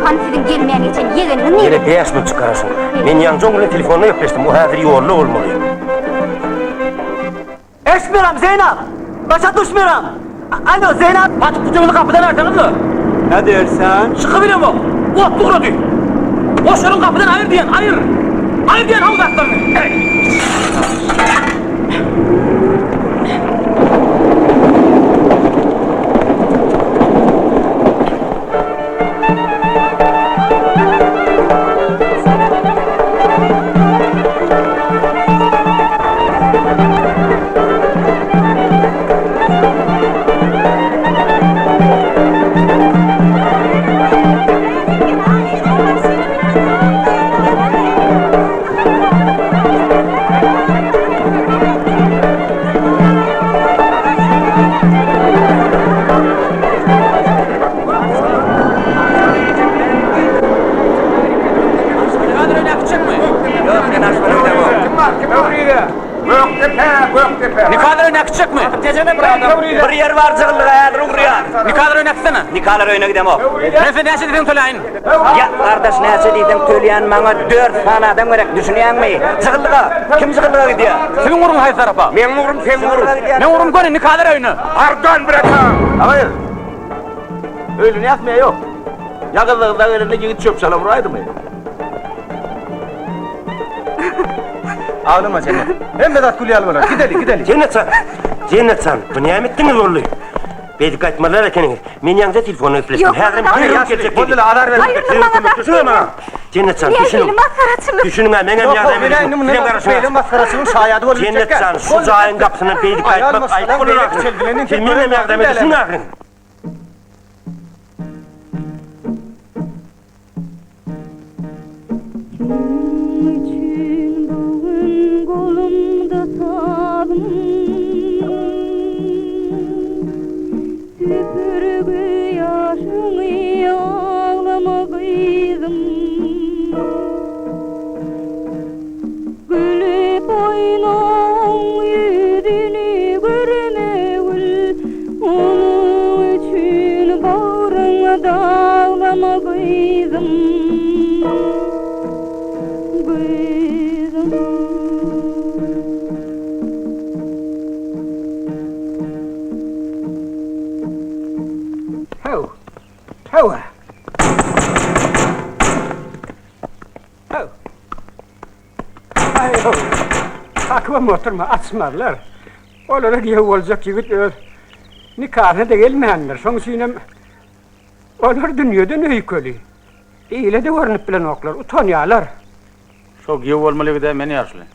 Han siziň gelmän geçen ýegeniňiz nirede? Ýene 5 minut çykaraşyň. Men ýaňja oň bilen telefonda gepleşdim. O häzir ýolda bolmaly. Eşitmeýärem Zeýnap! Başa düşmeýärem! Alo, Zeýnap! Patyk putyňyzy gapydan aýyrsaňyzla! Nä diýersen? Çykybilemok! Ot ugrady! Goşlaryňy gapydan aýyr diýen, aýyr! Aýyr diýen haw zatlaryňy! Nikalar öýüne äkitjekmi? Bir ýer bar jygyllyga häzir ugrýan. Nikalar öýüne äkitsene. Nikalar öýüne gidemok. Men sen näçe diýseň töläýin. Ýa, gardaş näçe diýseň töleýän maňa dört sany adam gerek düşünýäňmi? Jygyllyga! Kim jygyllyga gidýär? Siziň ugruňyz haýsy tarapa? Meň ugrum seň ugruň. Meň ugrum göni nikalar öýüne. Pardon bratan. Agaýew. Öýlenýäsmi ýa ýok? Ýa gyzlygyzda gelende ýigit çöp-çalam uraýdymy? Aglama Jennet. Hemme zat gül ýaly bolar. Gideli, gideli. Jennet jan, Jennet jan, bu näme etdiňiz boldy? Beýdip gaýtmalylar ekeniňiz. Men ýaňja telefonda gepleşdim. Ýok, Häzirem maňa derrew zat geljek Boldy, diýdi. azar berme. Aýrylyň maňa zat Düşüniň maňa. Jennet jan, Nähili düşüniň. masgaraçylyk. Düşüniň-ä, meňem Ýok, ýagdaýyma men indi düşüniň. mundan Sizem artyk beýle garaşyň. masgaraçylygyň şaýady bolup Jennet biljekkä. jan, şu jaýyň gapysyndan beýdip Aýal gaýtmak maşgalaň aýyp bolar beýle ahyryn. kiçeldilenini Siz meňem ýagdaýyma düşüniň ahyryn. Seniň üçin bu gün golumda sazym, Süpürgi ýaşyňy aglama gyzym. Gülüp oýnaň ýüzüni görmegil, Onuň üçin bagryňy daglama gyzym, gyzym. Haw, hawa. Haw. Aý-how, kakybam oturma, açmazlar. Olara giýew boljak ýigit öz nikasyna-da gelmändir. Şoň üçinem olar dünýeden öýkeli. Ile-de görnüp bilenoklar, utanýarlar. Şo giýew bolmaly ýigid-ä men ýaşuly.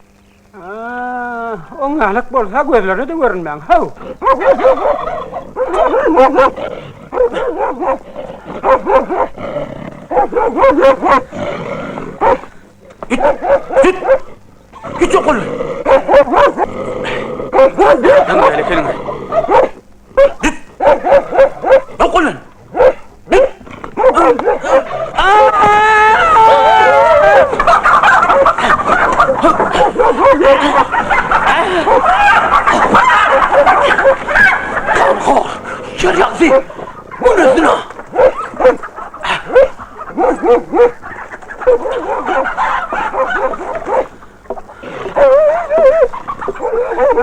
A, oňňalak bolsa gözlerine-de görünmäň, haw! Git! Git! Git ýok bol! Lan beýle keliň. Git! Ýok bol lan! Ganhor, ýer ýagzy, gün üstüne.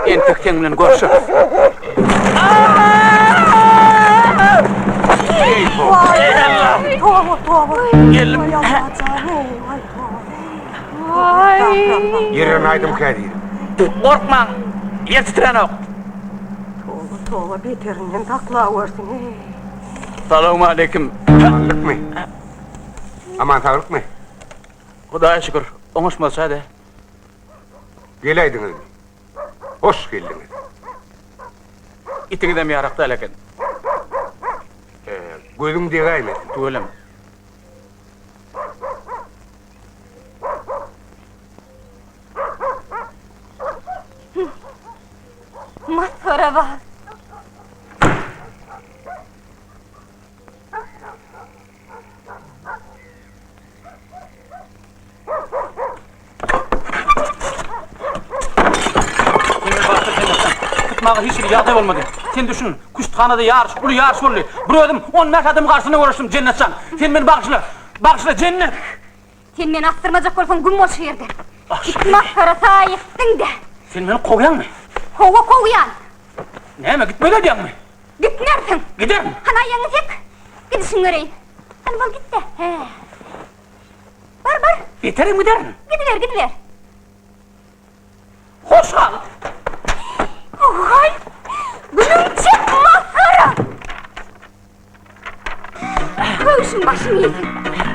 Entek seň bilen görşeris. Toba, toba. Geldim. Ýerden aýdym kädir. Gorkmaň, ýer titrenok. Toba, toba, beterinden saklawersin, eý. Salowmaleýkim. Amanlykmy? Aman saglykmy? Hudaýa şükür, oňuşmazça-da. Geläýdiňizmi? Hoş geldiňiz. Itiňizem ýarak däl eken. Gözüň degäýmesin. Tüweleme. Masgara bar. Tutmaga hiç hili ýagdaý bolmady. Sen düşün, küşthanada ýaryş, uly ýaryş boldy. Bir özüm 15 adamyň garşysyna göreşdim, Jennet jan. Sen meni bagyşla. Bagyşla, Jennet! Sen meni asdyrmajak bolsaň güm bol şu ýerde. It masgara saý etdiň-dä. Sen meni kowýaňmy? Hawa, kowýan. Näme, gitmeli edýäňmi? Gitmersiň. Giderin. Hany aýagyňy sek. Gidişiňi göreýin. Hany bol git-de. Hä. Bar, bar. Beterem giderin. Gidiber, gidiber. Hoş gal. Waý! Günüň çek masgara! Köwşüň başyň iýsin.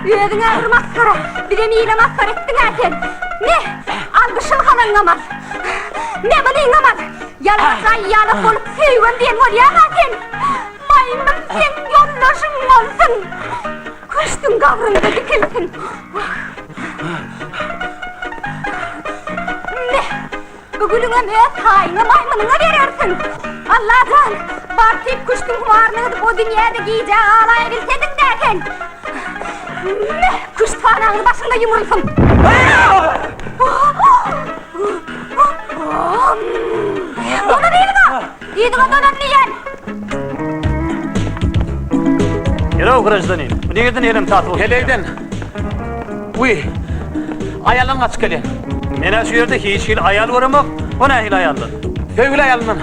Özüň-ä bir masgara, bizem ile masgara etdiň-ä sen. Me, al bu şylhalaňňam al. Me, munyňam al. Ýalaňaç aýýalak bolup söýgem diýen bolýaň-a sen. Maýmyn seň ýoldaşyň bolsun. Köşgüň gabryňda dikilsin. Wah. Me, Bu gülüňem öz taýyňa maýmynyňa berersiň. Allajan, bar diýip küştüň humaryny gyzyp o dünýäde gijä galaýabilsediň-dä sen. Meh, küşthanaňyz başyňda ýumrulsyn. Dolan yzyňa! Yzyňa dolan diýýän! Hello, grajdanin. Bu nireden elem taty bolsun? Heleýden. Wiý, aýaldan gaçyp gelýän. Men-ä şu ýerde hiç hili aýal göremok. O nähili aýallar? Söýgüli aýalyndan.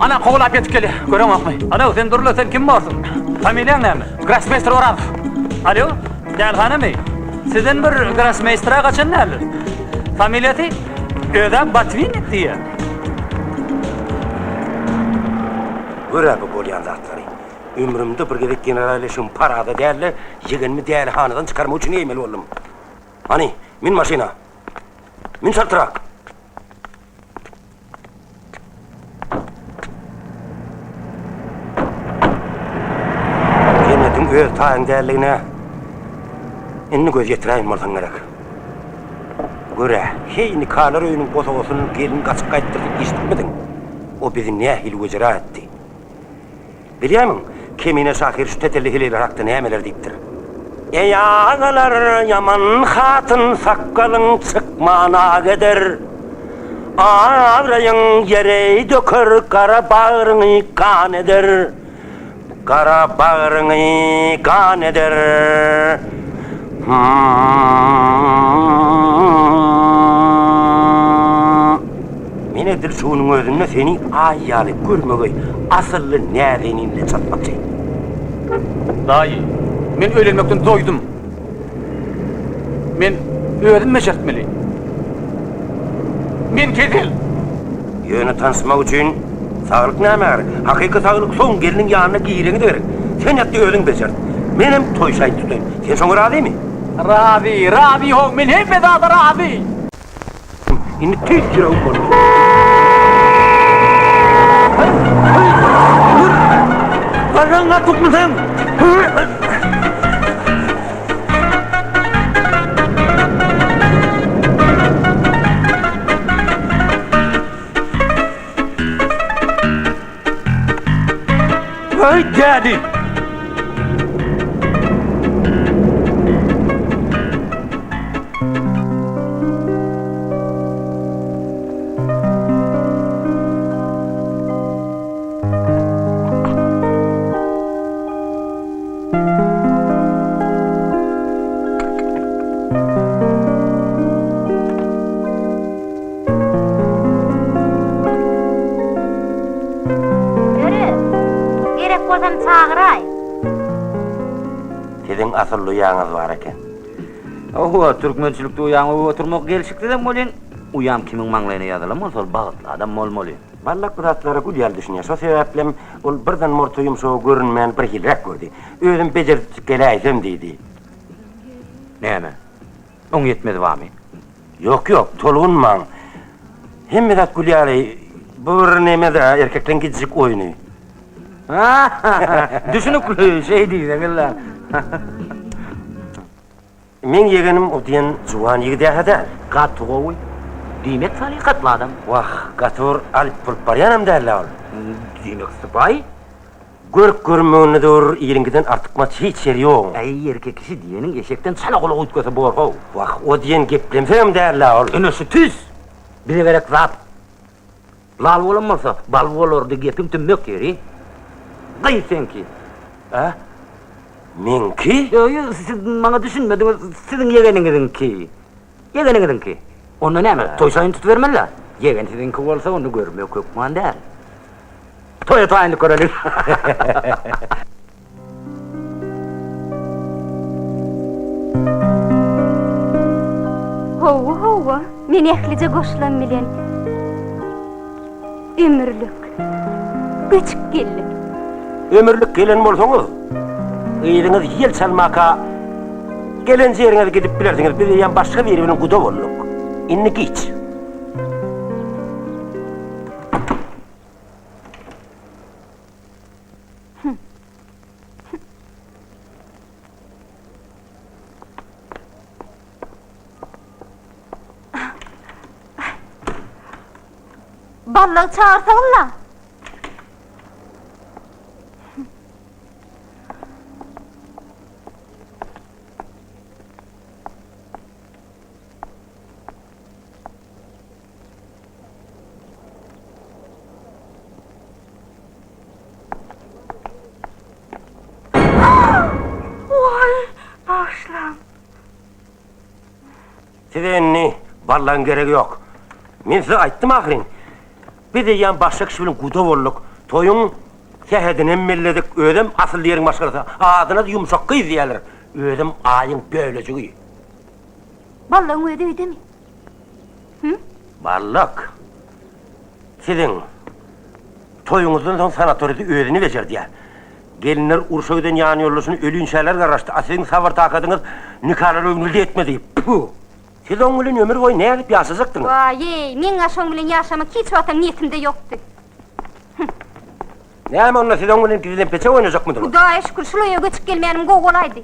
Ana, kowalap ýetip gelýär. Göreňokmy? Alo, sen dur-la, sen kim borsuň? Familiýaň näme? Grossmeýster Orazow. Alo, dälhanamy? Sizden bir grossmeýstra gaçan däldir. Familiýasy? Özem Botwinnik diýýär. Gör-ä bu bolýan zatlary. Ömrümde bir gezek general eşigimi parada däl-de, ýegenimi dälihanadan çykarmak üçin geýmeli boldum. Hany, mün maşyna! Mün çaltrak! Jennetiň öz taýyň däldigine indi göz ýetiräýen bolsaň gerek. Gör-ä, heý, nikalar öýüniň bosagasyny gelin gaçyp gaýtdyr diýip eşidipmidiň? O bizi nähili wejera etdi. Bilýärmiň, Kemine şahyr şu tetelli heleýler hakda nämeler diýipdir? Eý agalar, ýaman hatyn sakgalyň çykman ak eder, Abraýyň ýere döker, gara bagryňy gan eder, Gara bagryňy gan eder. Men edil şu günüň özünde seni aý ýaly görmegeý, asylly näzenin bilen çatmakçy. Daýy, men öýlenmekden doýdum. Men özüm bejertmeli. Men kesel. Ýöne tanyşmak üçin saglyk nämä gerek? Hakyky saglyk soň gelniň ýanyna gireňde gerek. Sen ýat-da özüň bejert. Menem toý şaýyny tutaýyn. Sen şoňa razymy? Razy, razy how, men hemme zada razy. Indi tüýs ýüregim boldy. Garraň gatukmysyň? Hey daddy! Gerek bolsam çagyraý. Siziň asylly uýaňyz bar eken. Hawa, türkmençilikde uýaňy öwüp oturmak gelşiksizem welin, uýam kimiň maňlaýyna ýazylan bolsa, ol bagtly adam bolmaly. Ballak bu zatlara gül ýaly düşünýär. Şo sebäplem ol birden morta ýumşagy görünmän birhiliräk gördi. Özüm bejertjik geläýsem diýdi. Näme? Oň ýetmezi barmy? Ýok, ýok, tolgunmaň. Hemme zat gül ýaly. Bu bir neme-dä, erkekleň gijijik oýny. Düşünikli, şeý diýseňiz-le. Meň ýegenim o diýen juwan ýigid-ä däl. Gaty gowy. Diýmek salykatly adam. Wah, gaty bir alyp bolup barýanam däl-ä ol. Diýmek sypaýy. Görk-görünmeginde döwür iliňkiden artykmaç hiç ýeri ýoguň. Äý, erkek kişi diýeniň eşekden çala gulak üýtgese bor-how. Wah, o diýen geplemsegem däl-ä ol. Ine şu tüýs bize gerek zat. Lal bolan bolsa, bal bolardy gepiň tümmek ýeri. Gyz seňki. Ä? Meňki? Ýok, siz maňa düşünmediňiz, siziň ýegeniňiziňki. Ýegeniňiziňki. Onda näme, toý şaýyny tutubermeli-dä? Ýegen siziňki bolsa, onda görmek hökman däl. Toýa taýynlyk göreliň. Hawa, hawa, men ählije goşlam bilen ömürlik göçüp geldim. Ömürlik gelen bolsaňyz, yzyňyz ýel çalmaka gelen ýeriňize gidip bilersiňiz. Biz eýýäm başga biri bilen guda bolduk. Indi giç. Ballagy çagyrsaňyz-la. Waý, bagyşlaň. Size indi ballagyň geregi ýok. Men size aýtdym ahyryn. Biz eýýäm başga kişi bilen guda bolduk. Toýuň sähedinem belledik. Özem asylly ýeriň maşgalasy. Adyna-da ýumşak gyz diýýärler. Özem aýyň bölejigi. Ballagyň özi öýdemi? Hü? Ballak, siziň toýuňyzdan soň sanatoriýada özüni bejerdýär. Gelinler urşa giden ýanýoldaşyny ölinçäler garaşdy, a siziň sabyr-takadyňyz nikalar öňünde etmedi. Pü! Siz oň bilen ömür boýy nädip ýaşajakdyňyz? Waý-eý, meň-ä şoň bilen ýaşamak hiç wagtam niýetimde ýokdy. Hü! Näme onda siz oň bilen gizlenpeçek oýnajakmydyňyz? Hudaýa şükür, şul öýe göçüp gelmänim gowy bolaýdy.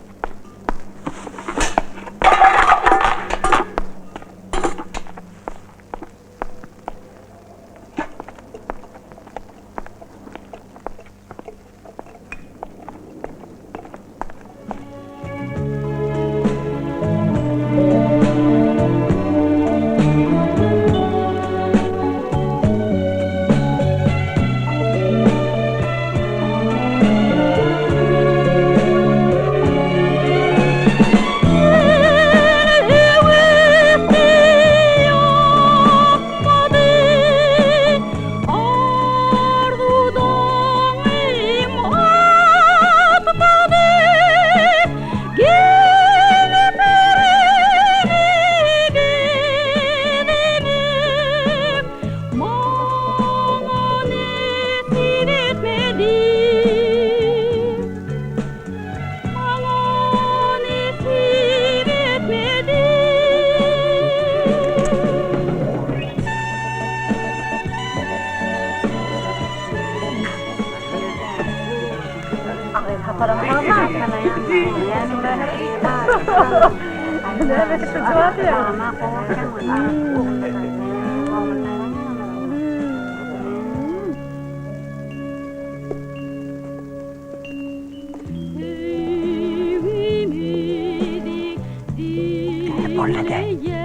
Indi boldy-da,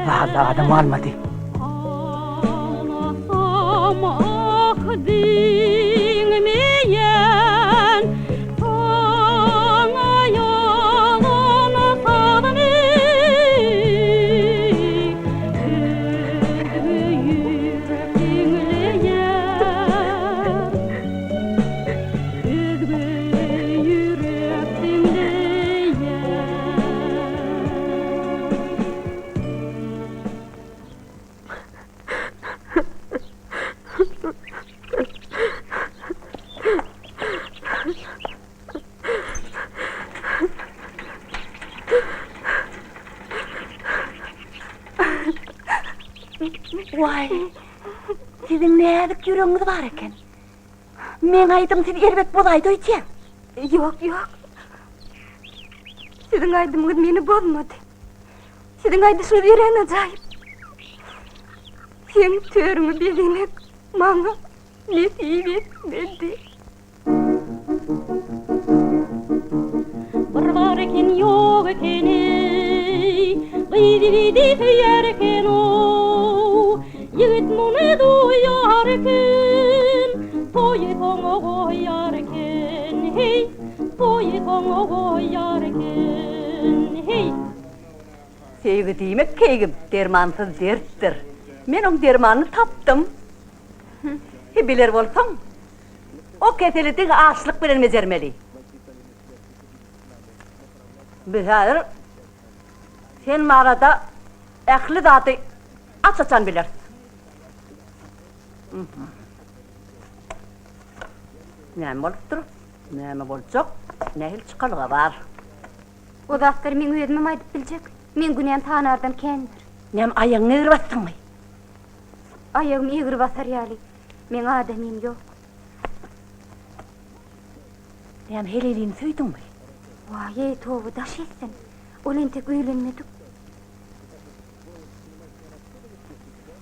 zalda adam galmady. Waý, siziň näzik ýüregiňiz bar eken. Meň aýdym sizi erbet bozaýdy öýdýän. Ýok, ýok. Siziň aýdymyňyz meni bozmady. Siziň aýdyşyňyz örän ajaýyp. Seň törüňi bezemek maňa nesip etmedi. Bir bar eken ýok eken eý, Gyz ýigidi söýer eken ow. Ýigit muny duýar eken, Toýy soňa goýar eken, heý, Toýy soňa goýar eken, heý. Söýgi diýmek keýgim, dermansyz dertdir. Men oň dermanyny tapdym. He, biler bolsaň, o keseli diňe açlyk bilen bejermeli. Biz häzir sen barada ähli zady aç-açan bileris. Näme bolupdyr? Näme boljak? Nähili çykalga bar? O zatlary meň özümem aýdyp biljek. Meň günäm sanardan kändir. Näme aýagyňy egri basdyňmy? Aýagymy egri basar ýaly meň adamym ýok. Näme helelini söýdüňmi? Waý-eý, toba daş etsin. Ol entek öýlenmedik.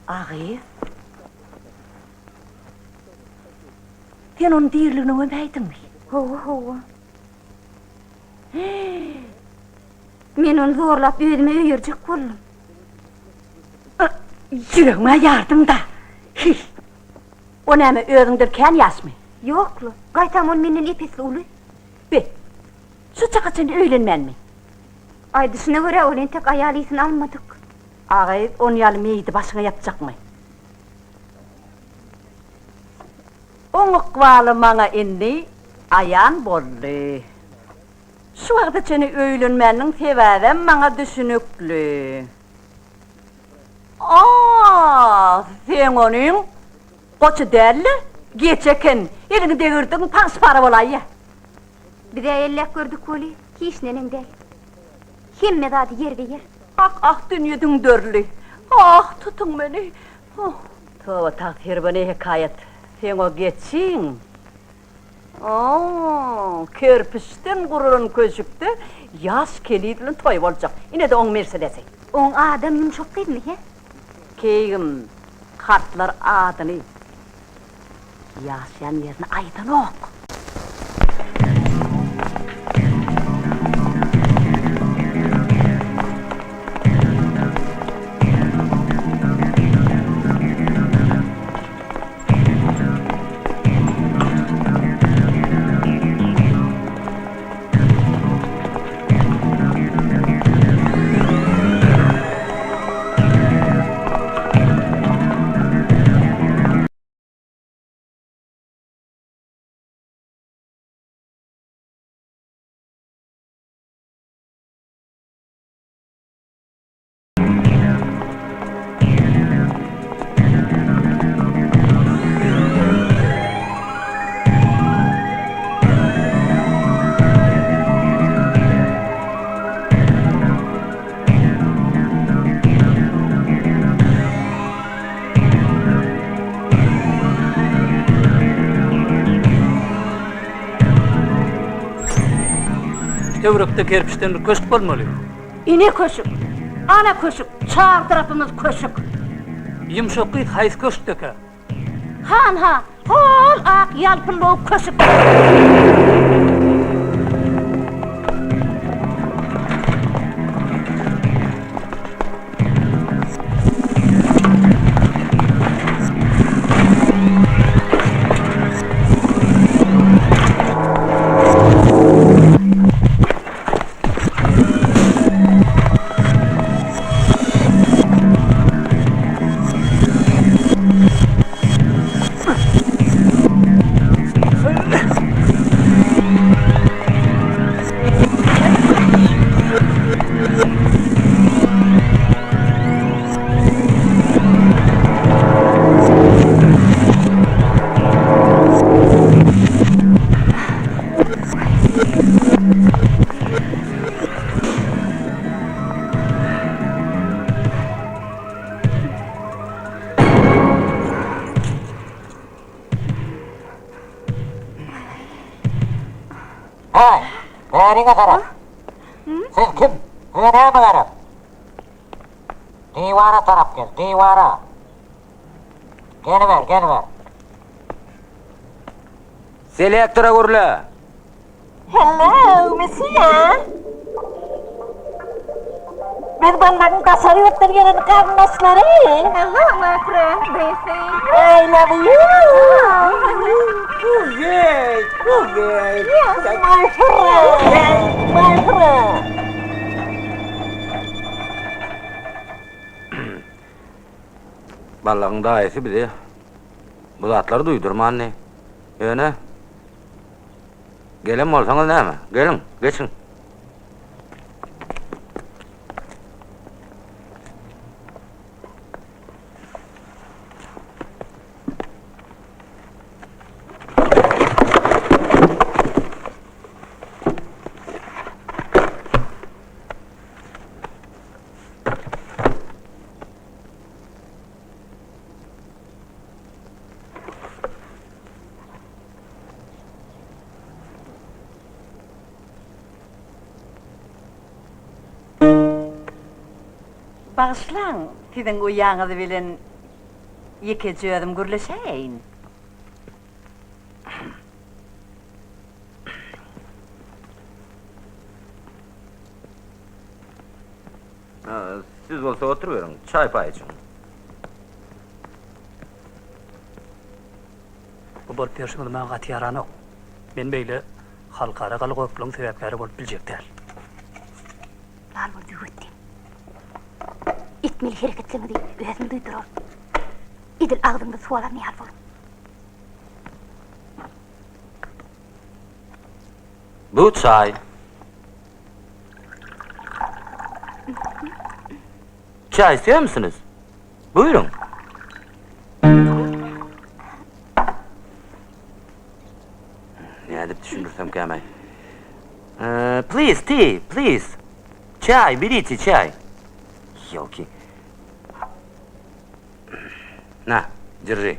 A gyz. Sen ony diriligine gömäýdiňmi? Hawa, hawa. Men ony zorlap özüme öýerjek boldum. Ýüregime ýardyň-da. Hiý. O näme, özüňden kän ýaşmy? Ýok-la, gaýtam ol menden ep-esli uly. Be, şu çaka çenli öýlenmänmi? Aýdyşyna görä, ol entek aýal ysyny almadyk. A gyz, ony ýaly meýdi başyňa ýapjakmy? Oň ykbaly maňa indi aýan boldy. Şu wagta çenli öýlenmäniniň sebäbem maňa düşünikli. A, seň onyň goçy däl-de, geçi eken. Eliňi degirdigiň paňşy-para bolaýýa. Biz-ä elläp gördük weli, hiç neneň däl. Hemme zady ýerbe-ýer. Ah, ah, dünýe düňderildi. Ah, tutuň meni. Oh. Toba tagsyr bu ne hekaýat. Seň o geçiň. Oh, kerpiçden gurulan köşükde ýaş keniz bilen toý boljak. Ine-de oň mersedesi. Oň adam ýumşak gyzmy, he? Keýgim, kartlar adyny, ýaşaýan ýerini aýdanok. Şu töwerekde kerpiçden bir köşk bolmaly. Ine köşük, ana köşük, çar tarapymyz köşük. Ýumşak gyz haýsy köşkdekä? Hanha, hol ak ýalpyllawuk köşük. Bäriňe tarap! Siz kim? Size näme gerek? Diwara tarap gel, diwara! Geliber, geliber! Selektora gürle! Hello, monsieur! Biz Ballagyň daşary ýurtdan gelen garyndaşlary. Hello, my friend, Daisy. I love you! Privet, privet! Yes, my friend, my friend! Ballagyň daýysy bize bu zatlary duýdurmandy. Ýöne Gelen bolsaňyz näme? Geliň, geçiň. Bagyşlaň, siziň uýaňyz bilen ýekeje özüm gürleşäýeýin. Siz bolsa oturyberiň, çaý-paý içiň. Bu bolup ýörşüňiz maňa gaty ýaranok. Men beýle halkara galagoplugyň sebäpkäri bolup biljek däl. Lal bol Züwwetdin. Etmeli hereketleriňizi özüm duýduraryn. Edil agzyňda suw alan ýaly boluň. Bu çaý. Çaý isleýärmisiňiz? Buýruň. Nädip düşündirsemkäm-aý? Please, tea, please. Çaý, berite çaý. Ýolki. Na, derži.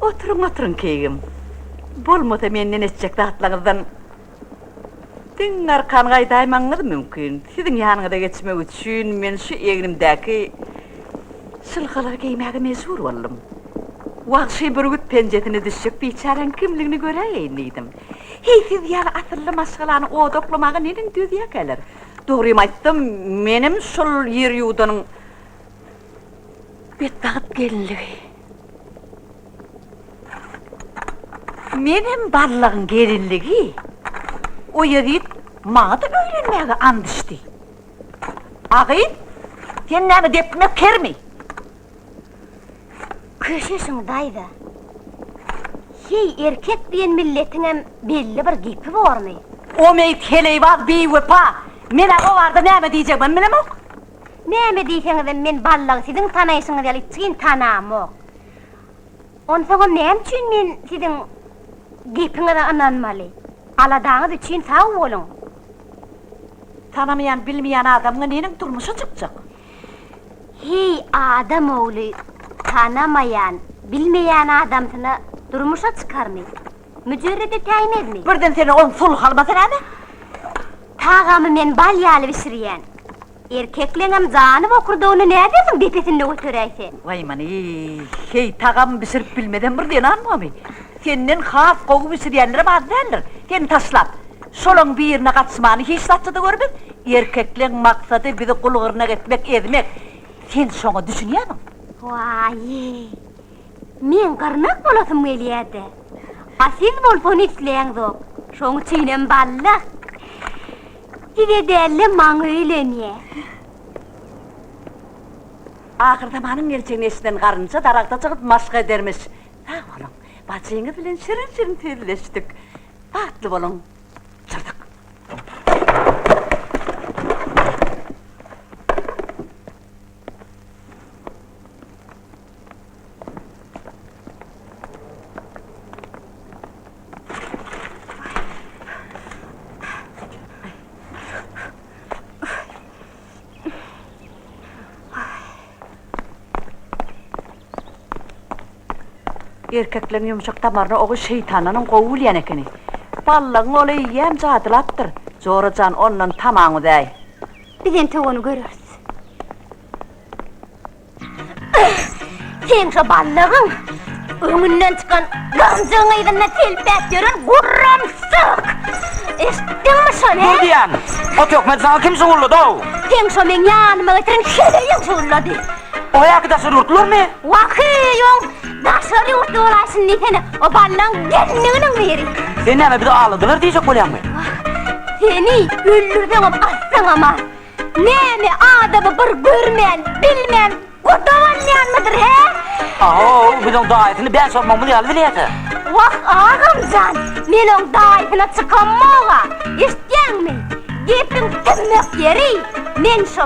Oturyň, oturyň, keýgim. Bolmasa menden eşitjek zatlaryňyzdan diň arkan gaýdaýmagyňyz mümkin. Siziň ýanyňyza geçmek üçin men şu egnimdäki şylhalary geýmäge mejbur boldum. Wagşy bürgüt penjesine düşjek biçäräň kimligini göräýeýin diýdim. Heý, siz ýaly asylly maşgalany odaklamaga neneň dözýäkäler? Dogrymy aýtsam, menem şol ýer ýuwdanyň betbagt gelinligi. Menem Ballagyň gelinligi. O ýezit maňa-da öýlenmäge and içdi. A gyz, sen näme depmek kermi? Köşeşiň daýza. Heý, erkek diýen milletiňem belli bir gepi bormy? O meýit heleýbaz biwepa! Men-ä o barada näme diýjegimem bilemok. Näme diýseňizem men Ballagy siziň tanaýşyňyz ýaly içgin tanamok. Onsoňam näme üçin men siziň gepiňize ynanmaly? Aladaňyz üçin sag boluň. Tanamaýan, bilmeýän adamyňa neneň durmuşa çykjak? Heý, adam ogly tanamaýan, bilmeýän adamsyna durmuşa çykarmy? Müjerrede täýmezmi? Birden seni on sulh almasa näme? Tagamy men bal ýaly bişirýän. Erkekleňem jany bokurdagyny nädersiň depesinde göteräýse? Waý many, heý, tagam bişirip bilmezem bir zenan bormy? Senden has gowy bişirýänlerem az däldir. Seni taşlap, şolaň birine gaçmany hiç zatça-da görmez. Erkekleň maksady bizi gul-gyrnak etmek, ezmek. Sen şoňa düşünýärmiň? Waý, meň gyrnak bolasym gelýär-dä. A siz bolsa ony isläňzok. Şoň üçinem balla. Size däl-de, maňa öýlenýär. Ahyrzamanyň geljegini eşiden garynja daragta çykyp maşk edermiş. Sag boluň. Bajyňyz bilen şirin-şirin sözleşdik. Bagtly boluň. Çyrdyk. Erkekleň ýumşak damaryny o gyz şeýtandanam gowy bilýän ekeni. Ballagyň ol eýýäm jadylapdyr. Jora jan, ondan tamaň uzäý. Biz entek ony göreris. Seň şo ballagyň öňünden çykan gyrjygyň yzynda selpäp ýören gurramsyk! Eşitdiňmi şony? Dur diýýän! O töhmeti saňa kim şugullady-ow? Seň şo meň ýanyma getiren heleýiň şugullady. O ýaky daşary ýurtlularmy? Wah-eý, oň daşary ýurtly bolaýşyny diýsene, o ballaň gelinliginiň biri. Sen näme bizi aldadylar diýjek bolýaňmy? Wah, seni öldürseňem assaňam-a. Näme adamy bir görmän, bilmän guda bolýanmydyr, hä? Ahow, biz oň daýysyny bäş barmagymyz ýaly bilýäs-ä. Wah, agam jan, men oň daýysyna çykammog-a, eşitýäňmi? Gepiň tümmek ýeri, men şo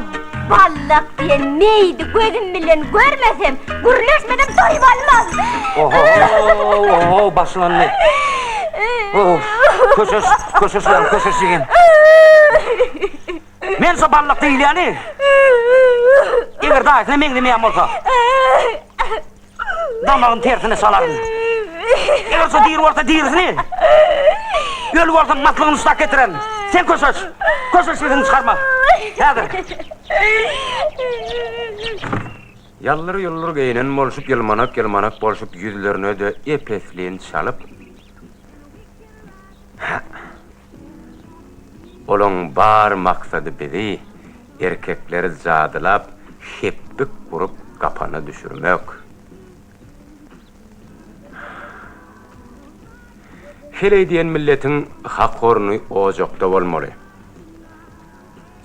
Ballak diýen meýdi gözüm bilen görmesem, gürleşmesem doýup almaz. Oho, oho, başlandy. Of, köşeş, köşeş ýaly, köşeş ýegen. Men şo ballak diýilýäni, eger daýysyna meňzemeýän bolsa, damagyny tersine çalaryn. Eger şo diri bolsa dirisini, öli bolsa maslygyny ştak getirerin. Sen köşeş, köşeş sesiňi çykarma. Häzir. Ýallyr-ýullyr geýnen bolşup, ýylmanak-ýylmanak bolşup, ýüzlerine-de ep-eslin çalyp, Hä. Olaň bar maksady bizi, erkekleri jadylap, hepbik gurup gapana düşürmek. Heleý diýen milletiň hak orny ojakda bolmaly.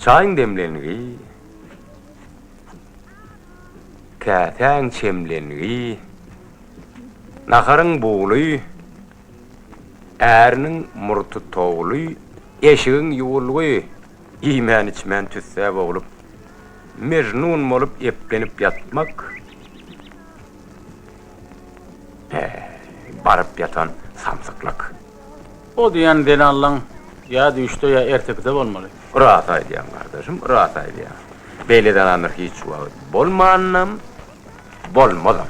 Çaýyň demlengi, käsäň çemlengi, naharyň bugly, Äriniň murty towly, eşigiň ýuwulgy, iýmän-içmän tüssä boglup, mejnun bolup eplenip ýatmak, äý, baryp ýatan samsyklyk. O diýen zenanlaň ýa düýşde ýa ertekide bolmaly. Ras aýdýaň gardaşym, ras aýdýaň. Beýle zenanlar hiç wagt bolmanam, bolmazam.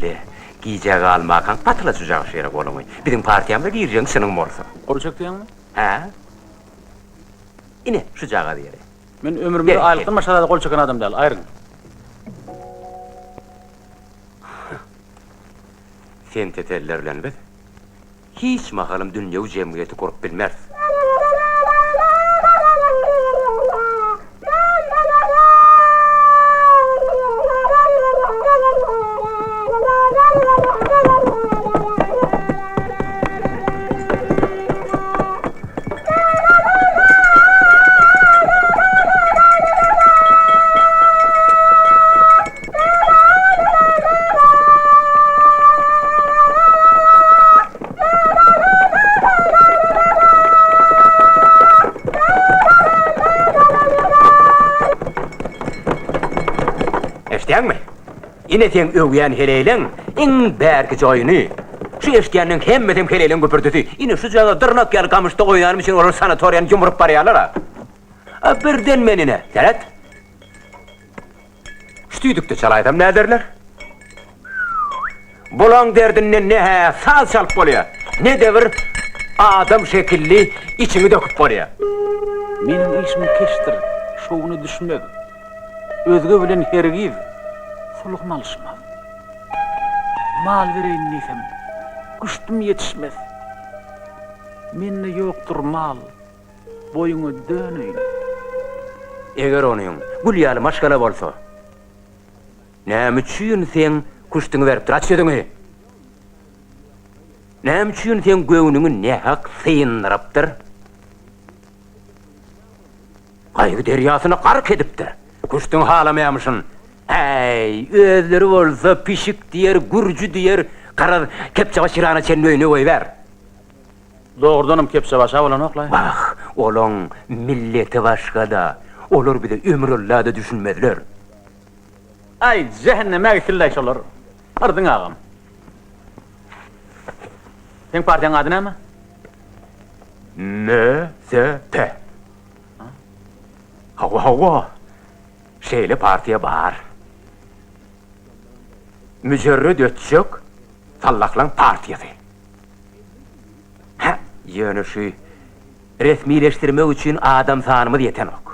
Le, gijä galmakaň patyla çujagy şeýle goluňy. Biziň partiýamyza girjegiň çynyň bolsa. Gol çek diýýäňmi? Hä? Ine, şujagaz ýeri. Men ömrümde aýlykdan başga zada gol çeken adam däl, aýryň. Sen teteller bilen biz Hiç mahalym dünýewi jemgyýeti gurup bilmeris. Eşidýäňmi? Ine seň öwýän heleýleň iň bärkije oýny. Şu eşidýänleň hemmesem heleýleň güpürdisi. Ine şujagaz dyrnak ýaly gamyşda oýnanym üçin olar sanatoriýany ýumrup barýarlar-a. A birden men ine, seret. Şu tüýdükde çalaýsam näderler? Bulaň derdinden ne-hä saz çalyp bolýar, ne-de bir adam şekilli içiňi döküp bolýar. Meniň işim keşdir, şowuna düşmez. Özge bilen hergiz sulhum alyşmaz. Mal bereýin diýsem, küşdüm ýetişmez. Mende ýokdur mal. Boýuňa döneýin. Eger onyň gül ýaly maşgala bolsa, näme üçin seň küşdüňi beripdir, aç ýüzüňi! Näme üçin seň göwnüňi nähak syndyrypdyr? Gaýgy derýasyna gark edipdir. Küşdüňi halamaýamyşyn. Häý, özleri bolsa pişik diýer, gürji diýer, garaz, kepjebaş ýylana çenli öýüne goýbär. Dogrudanam kepjebaşa bolanok-laý. Wah, olaň milleti başga-da. Olar bize ömürylla-da düşünmezler. Aý, jähenneme gitsinläý şolar. Yrdyň agam. Seň partiýaň ady näme? MSP. Hawa, hawa. Şeýle partiýa bar. Müjerret ötjek sallahlaň partiýasy. Hä, ýöne şu resmileşdirmek üçin adam sanymyz ýetenok.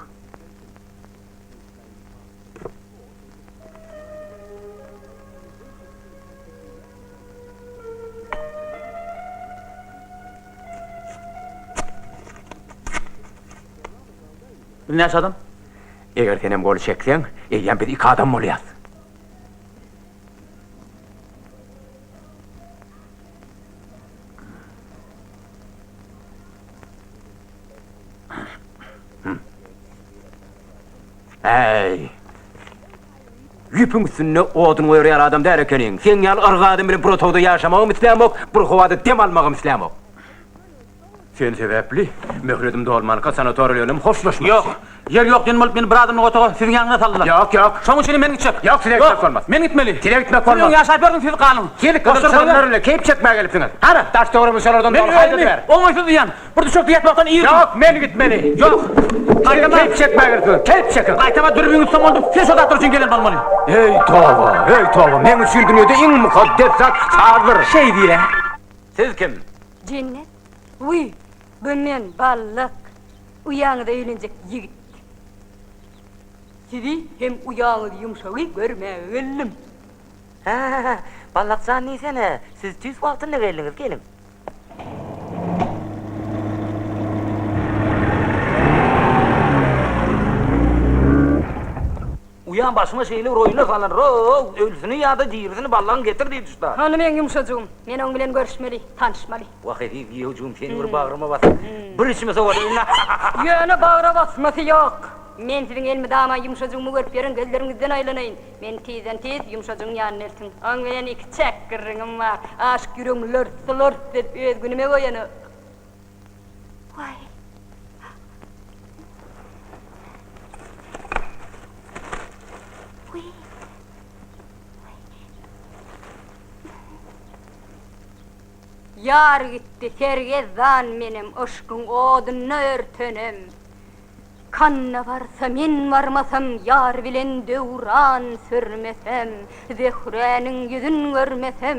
Biz näçe adam? Eger senem gol çekseň, eýýäm biz iki adam bolýas. Äý! Ýüpüň üstünde odun goýar ýaly adam däl ekeniň. Seň ýaly yrga adam bilen bir otagda ýaşamagam islämok, bir howada dem almagam islämok. Sen sebäpli möhledim dolmanka sanatoriýa bilenem hoşlaşmakçy. Ýok. Ýer ýok diýen bolup meni bir adamlyk otaga siziň ýanyňyza saldylar. Ýok, ýok. Şonuň üçinem men gitjek. Ýok, size gitmek bolmaz. Men gitmeli. Size gitmek bolmaz. Siz öň ýaşap ýördüňiz, siz galyň. Siz gyzyl çyrymlar bilen keýp çekmäge gelipsiňiz. Hana, daş-töweregimiz şolardan Men doly, haýdady özümi bäri. oňaýsyz duýýan. Bir düşekde ýatmakdan irdim. Ýok, men gitmeli. Ýok. Siz keýp çekmäge gelipsiňiz. Keýp çekiň. Gaýtama dürbüňi tutsam boldy. Sen şo zatlar üçin gelen bolmaly. Eý, toba, eý, toba, meň üçin dünýede iň mukaddes zat sazdyr. Şeý diýle. Siz kim? Jennet, Wiý, bu men, Ballyk, uýaňyza öýlenjek ýigit. Sizi hem uýaňyz Ýumşagy görmäge geldim. Hä, Ballak jan diýsene, siz tüýs wagtynda geldiňiz, geliň. Uýam başyma şeýle bir oýuna salan row, ölüsini ýa-da dirisini ballagyň getir diýdi şda. Hany meň ýumşajygym, men oň bilen görüşmeli, tanyşmaly. Wah eziz giýewjigim seni bir bagryma basyp, bir içime sowadaýyn-la. Ýöne bagra basmasy ýok. Men siziň elmydama ýumşajygymy görüp ýören gözleriňizden aýlanaýyn. Meni tizden-tiz ýumşajygyň ýanyna eltiň. Oň bilen ikiçäk gürrüňim bar. Aşyk ýüregim lors-lors edip öz günüme goýanok. Waý. Ýar gitdi sergezdan menem yşkyň odunda örtenem. Kanda barsa men barmasam ýar bilen döwran sürmesem, Zöhräniň ýüzün görmesem.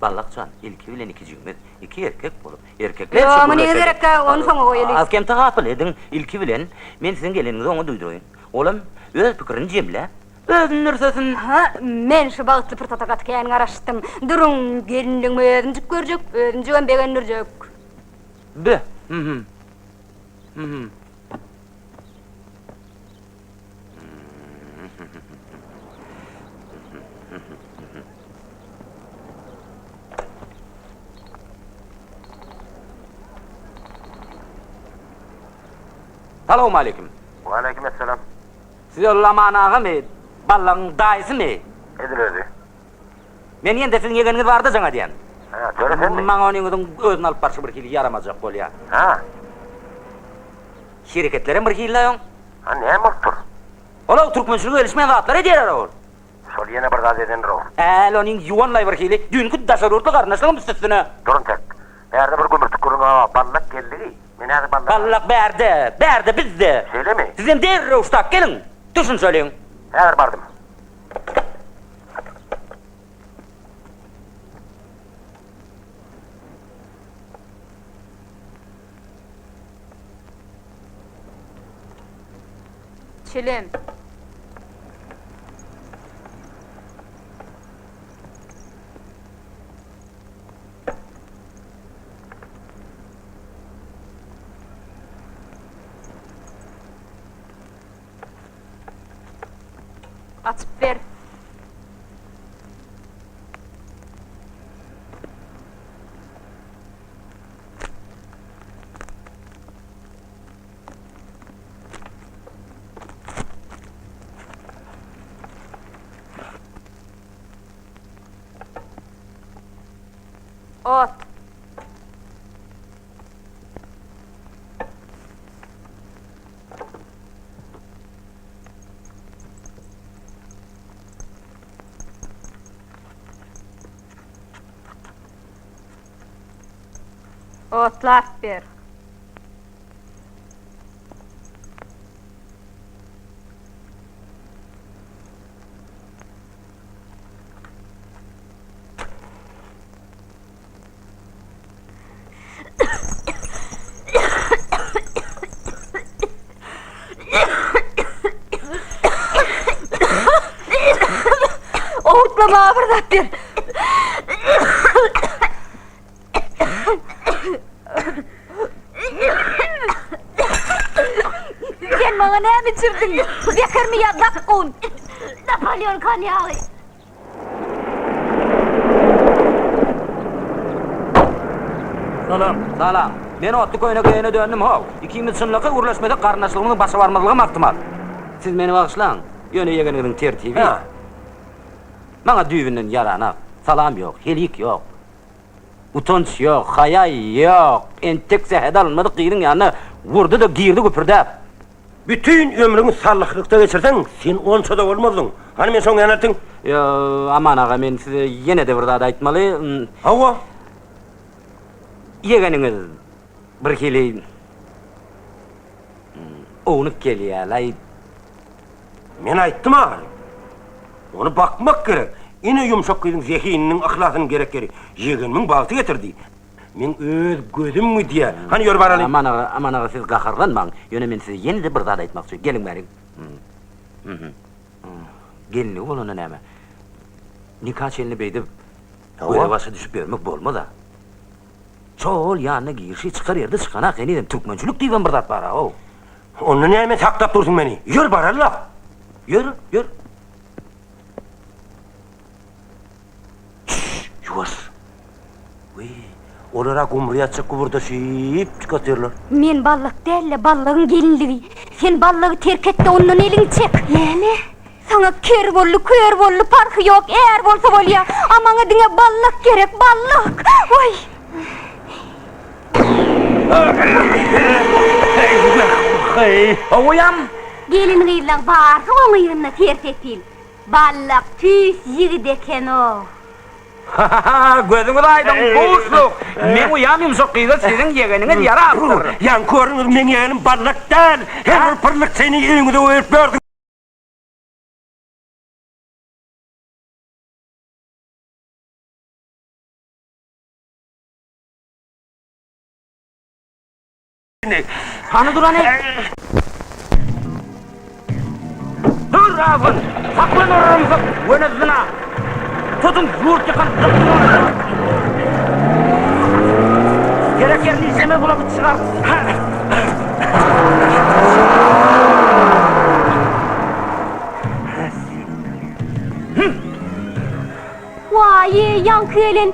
Ballak jan, ilki bilen ikijigimiz, iki erkek bolup, erkeklerçe Ýok, muny gürleşeli. gerekkä, ony soňa goýaly. Az-kem tagapyl ediň, ilki bilen men siziň geleniňizi oňa duýduraýyn. Olam öz pikirini jemläp, özüni dürsesin. Ha, men şu bagtly pursata gaty kän garaşdym. Duruň, gelinligimi özümjik görjek, özümjigem begendirjek. Be, hü-hü. Hü-hü. Salowmaleýkim. Waleýkim essalam. Siz ol Aman agamy, Ballagyň daýysymy? Edil özi. Men ýene-de siziň ýegeniňiz barada jaň edýän. Hä, Töre senmi? Maňa onyňyzyň özüni alyp barşy bir hili ýaramajak bolýar. Hä? Hereketlerem bir hili-dä oň. Ha, näme bolupdyr? Ol-ow türkmençilige gelişmeýän zatlar edýär-ä ol. Şol ýene bir zat edendir-ow. Äl onyň ýuwanlaý bir hili, düýnki daşary ýurtly garyndaşlaryň üstesine. Dur entek. Bärde bir gümürtik gürrüň bar, Ballak geldigi. Men häzir Ballak. Ballak bärde, bärde bizde. Şeýlemi? Sizem derrew ştak geliň, düşünşeliň. Häzir bardym. Çilim. Açyp ber. Ot. Otlap ber. Alyp ber. Sen maňa näme içirdiň? Zehermi ýa zakgun? Napoleon konýagy. Salam. Salam. Men otly köýnek geýene döndüm how. Ikimiz çynlakaý gürleşmesek garyndaşlygymyzyň başa barmazlygam ahtimal. Siz meni bagyşlaň, ýöne ýegeniňiziň tertibi maňa düýbünden ýaranak. Salam ýok, helik ýok. Utanç ýok, haýa ýok. Entek sähedi alynmadyk gyzyň ýanyna urdy-da girdi güpürdäp. Bütin ömrüňi salyhlykda geçirseň, sen onça-da bolmazdyň. Hany men şoň ýanyna eltiň. Ýo, Aman aga, men size ýene-de bir zat aýtmaly. Hawa. Ýegeniňiz birhili ownuk gelýär-laý. Men aýtdym ahyry. Ony bakmak gerek. Ine ýumşak gyzyň zehininiň, yhlasynyň gerek ýeri. Ýegenimiň bagty getirdi. Meň öz gözüm gidýär. Hany ýör baraly. Aman aga, Aman aga siz gaharlanmaň. Ýöne men size ýene-de bir zat aýtmakçy. Geliň bärik. Gelinligi bolanda näme? Nika çenli beýdip göze-başa düşüp ýörmek bolmaz-a. Şo-ol ýanyna girişi çykar ýerde çykanak henizem türkmençilik diýibem bir zat bar-a-ow. Onda näme saklap dursuň meni? Ýör baraly-la. Ýör, ýör. Çşş, ýuwaş. Wiý, olar-a gumry ýatjak gübürdeşip otyrlar. Men ballak däl-de, ballagyň gelinligi. Sen ballagy terk et-de, ondan eliňi çek. Näme? Saňa ker boldy, kör boldy, parhy ýok, är bolsa bolýa. A maňa diňe ballak gerek, ballak! Waý! Howuýam! Gelin-gyzlaň barysy oň yzynda ser-sepil. Ballak tüýs ýigit eken-ow. Ha-ha-ha, gözüňiz aýdyň, buşluk! Meň uýam ýumşak gyza siziň ýegeniňiz ýarapdyr. Ýaňky görüňiz meň ýegenim Ballak däl. Her bir pyrlykçyny öýüňize goýup ýörsüňiz. Hany dur hany. Dur azgyn. Saklan orramsyk. Göni zyna. Tutuň ýurt ýykan. Gerek ýerini işlemez bular çygar. Waý, ýaňky gelen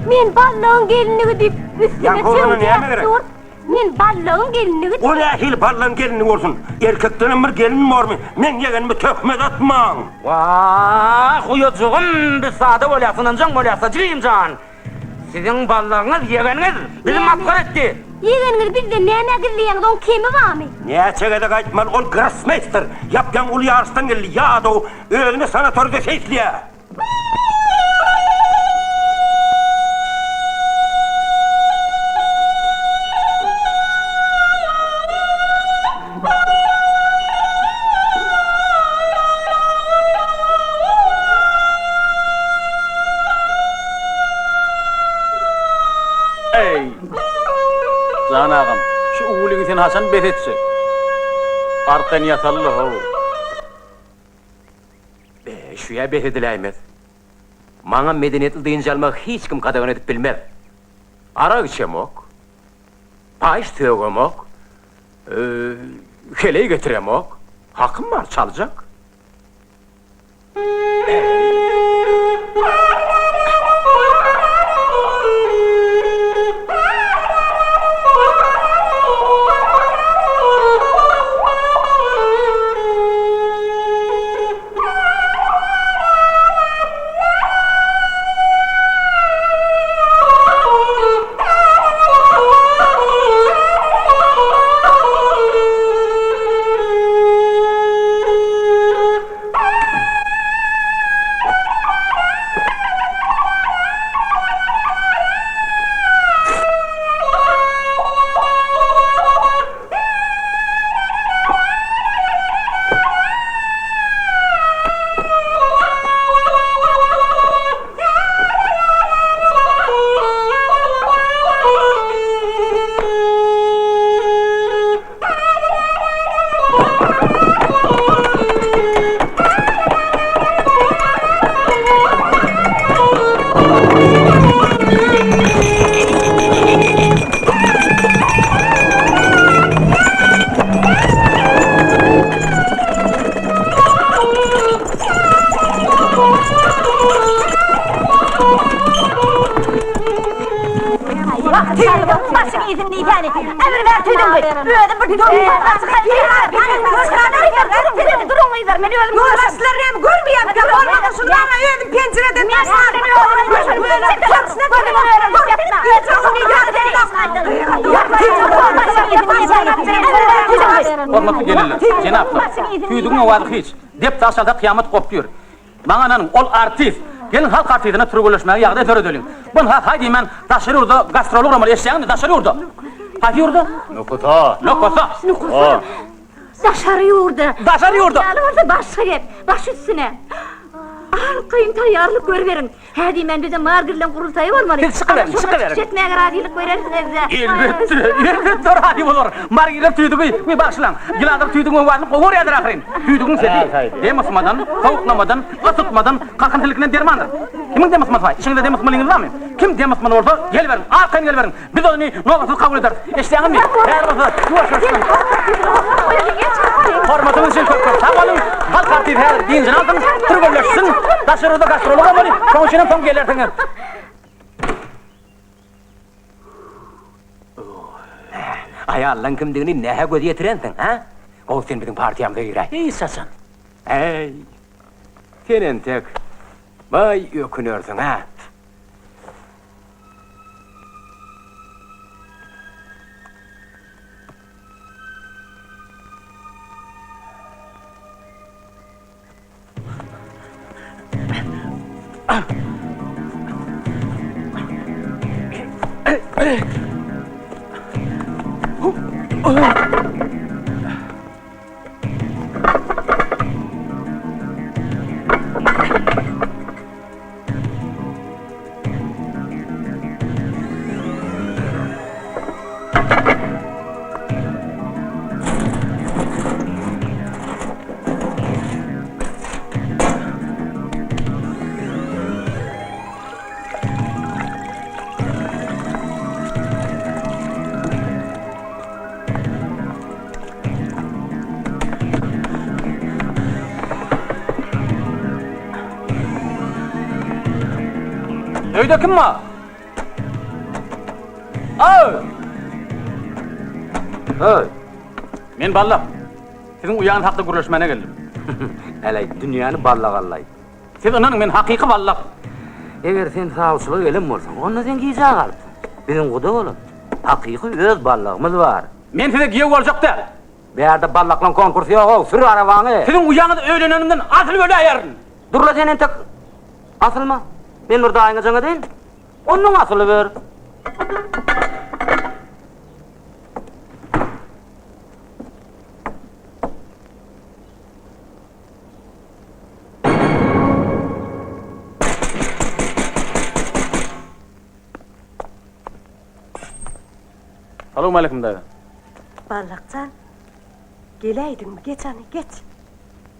men ballagyň gelinligi diýip üstüme çöwjäp dur. Men ballagyň gelinligi O nähili ballagyň gelinligi bolsun? Erkekdenem bir gelin bormy? Meň ýegenime töhmet atmaň! Wah, uýajygym, biz sada bolýas, ynanjaň bolýas-da, jigim jan! Siziň ballagyňyz, ýegeniňiz bizi masgara etdi! Ýegeniňizi bizden nämä gizleýäňiz, oň kemi barmy? Näçe gezek aýtmaly, ol grossmeýster! Ýap-ýaňy uly ýaryşdan geldi, ýadaw, özüni sanatoriýada seýisleýär! Eý, jan agam, şu uwulyňy sen haçan bes etjek? Arkaýyn ýataly-la, how. Be, şüýä bes ediläýmez. Maňa medeniýetli dynç almagy hiç kim gadagan edip bilmez. Arak içemok, paýyş sögemok, heleý getiremok. Hakym bar, çaljak. Başyň iýsin diýsäni. Emir ber tüýdüňi. Özüm bir Duruň gyzlar, men özüm Ýolbaşçylar näme görmeýärmikä? Bolmasa şuny maňa özüm penjireden taşlar. Hormatly gelinler, jenaplar, tüýdügiň owazy hiç. Dep daş çalsa kyýamat gopýur. Maňa ynanyň, ol artist. Geliň halk artistine türgenleşmäge ýagdaý döredeliň. Bun ha haý diýmän daşary ýurda gastrol guramaly, eşidýäňizmi, daşary ýurda. Haýsy ýurda? Nukusa. Nukusa. Nukusa. Daşary ýurda. Daşary ýurda. Ýaly bolsa başga gep. Baş üstüne. Arkaýyn taýýarlyk görüberiň. Hä diýmän bizde margirleň gurultaýy bolmaly. Siz çykyberiň, çykyberiň. Çykyş etmäge razylyk berersiňiz-dä. Elbetde, elbetde razy bolar. Margirler tüýdügi, we bagyşlaň, ýylanlar tüýdügiň owazyny gowy görýärler ahyryn. Tüýdügiň sesi dem ysmadan, sowuklamadan, ysytmadan, kakyn silkinden dermandyr. Kimiň dem ysmasy bar? Içiňizde dem ysmalyňyz barmy? Kim dem ysmaly bolsa, geliberiň, arkaýyn geliberiň. Biz ony nobatsyz kabul ederis. Eşidýäňizmi? Häzir bolsa ýuwaş-ýuwaşdan. Hormatyňyz üçin köp-köp sag boluň. Halk artisti häzir dynjyny alsyn, türgenleşsin. Daşary ýurda gastrola barmaly. Şonuň üçinem soň gelersiňiz. Aýallaň kimdigini nähä göz ýetirensiň, hä? Gowy sen biziň partiýamyza giräý. Hiç haçan. Äý, sen entek, baý ökünersiň, hä? Öýde kim bar? Aw! Öý. Men Ballak. Siziň uýaňyz hakda gürleşmäne geldim. Äleý, dünýäni ballak allaý. Siz ynanyň, men hakyky Ballak. Eger sen sawçylyga gelen bolsaň, onda sen gijä galypsyň. Biziň guda bolan, hakyky öz ballagymyz bar. Men size giýew boljak däl. Bärde ballaklaň konkursy ýog-ow, sür arabaňy! Siziň uýaňyz öýlenenimden asylyp öläýerin! Dur-la sen entek asylma. Men bir daýyňa jaň edeýin. Onnoň asylyber. Salowmaleýkim daýza. Ballak jan, geläýdiňmi? Geç hany, geç.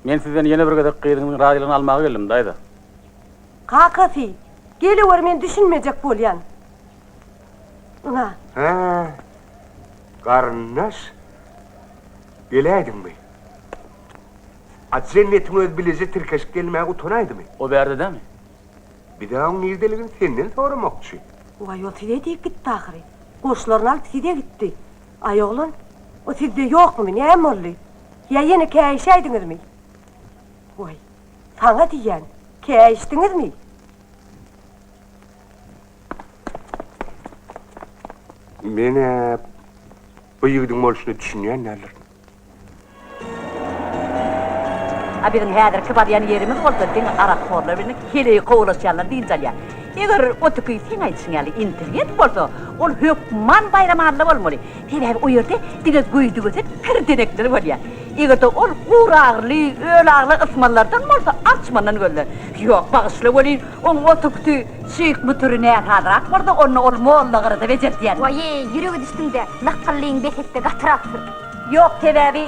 Men sizden ýene bir gezek gyzyňyzyň razylygyny almaga geldim, daýza. Kakasy, gelewer men düşünmejek bolýan. Ynha. Hä, garyndaş, geläýdiňmi? A Jennetiň özi bileje tirkeşip gelmäge utanaýdymy? O bärde dämi? Biz-ä oň nirdeligini senden soramakçy. Waý, ol size diýip gitdi ahyry. Goşlaryny alyp size gitdi. Aý, oglan, o sizde ýokmumy, näme boldy? Ýa ýene käýişäýdiňizmi? Waý, saňa diýýän, käýişdiňizmi? Men-ä bu ýigidiň bolşuna düşünýän däldirin. A biziň häzirki barýan ýerimiz bolsa diňe arakhorlar bilen heleý kowalaşýanlar dynç alýar. Eger o tüki seň aýdyşyň ýaly intelligent bolsa, ol hökman Baýramalla bolmaly. Sebäbi o ýerde diňe göýdügösen kirdenekler bolýar. Eger-de ol guragyrly, ölagly ysmazlardan bolsa, arçmandan gözle. Ýok, bagyşla welin, oň o tüküsi şyh mütüri näsazrak bolsa, onda ol mollagyrada bejertýän. Waý-eý, ýürege düşdüň-dä, lakgyllyň bes et-de, gatyrak sür. Ýok, sebäbi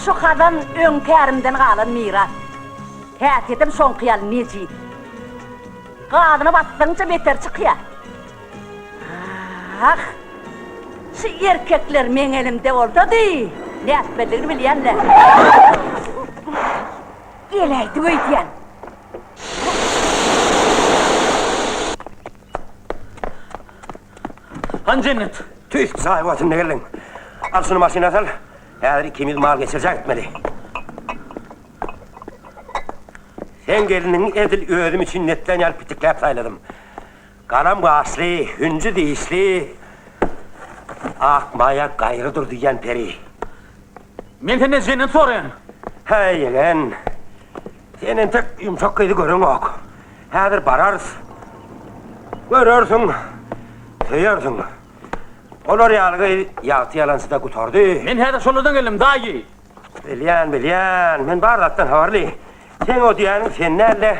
şu hazan öňki ärimden galan miras. Häsiýetem şoňky ýaly nejis. Gazyna basdygyňça beter çykýar. Ah! Şu erkekler meň elimde bolsady, nätmelidigini bilýän-dä. Geläýdi öýdýän. Hany Jennet? Tüýs jaý wagtynda geldiň. Al şuny maşyna sal. Häzir ikimiz mal geçirjä gitmeli. Seň gelniňi edil özüm üçin netlän ýaly pitikläp saýladym. Galam gaşly, hünji dişli, ak maýa gaýry dur diýýän peri. Men senden jennet soraýan. Häý, ýegen, sen entek ýumşak gyzy göreňok. Häzir bararys. Görersiň, söýersiň. Olar ýaly gyz ýagty ýalançyda gutardy. Men häzir şolardan geldim, daýy. Bilýän, bilýän, men bar zatdan habarly. Seň o diýýäniň sen däl-de,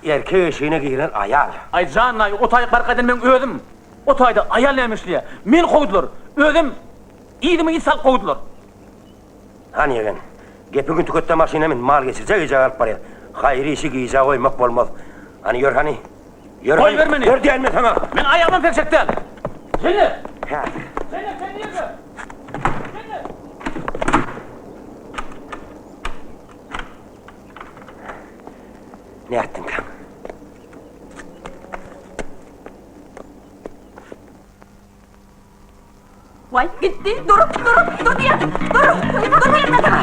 erkek eşigine giren aýal. Aý, jan daýy, o taýy gark eden meň özüm. O taýda aýal näme işleýär? Meni kowdular. Özem yzyma yz salyp kowdular. Hany ýegen, gepi gün tüketde maşyna min, mal geçirjek gijä galyp barýas. Haýyr işi gijä goýmak bolmaz. Hany ýör hany. Ýör hany. Goýber meni. Ýör diýýän men saňa. Men aýagymam sekjek däl. Jennet! Hä. Jennet, sen nirde? Jennet! Nätdiňkäm? Waý, gitdi, dur, dur, dur diýýän, dur, dur diýýän men saňa.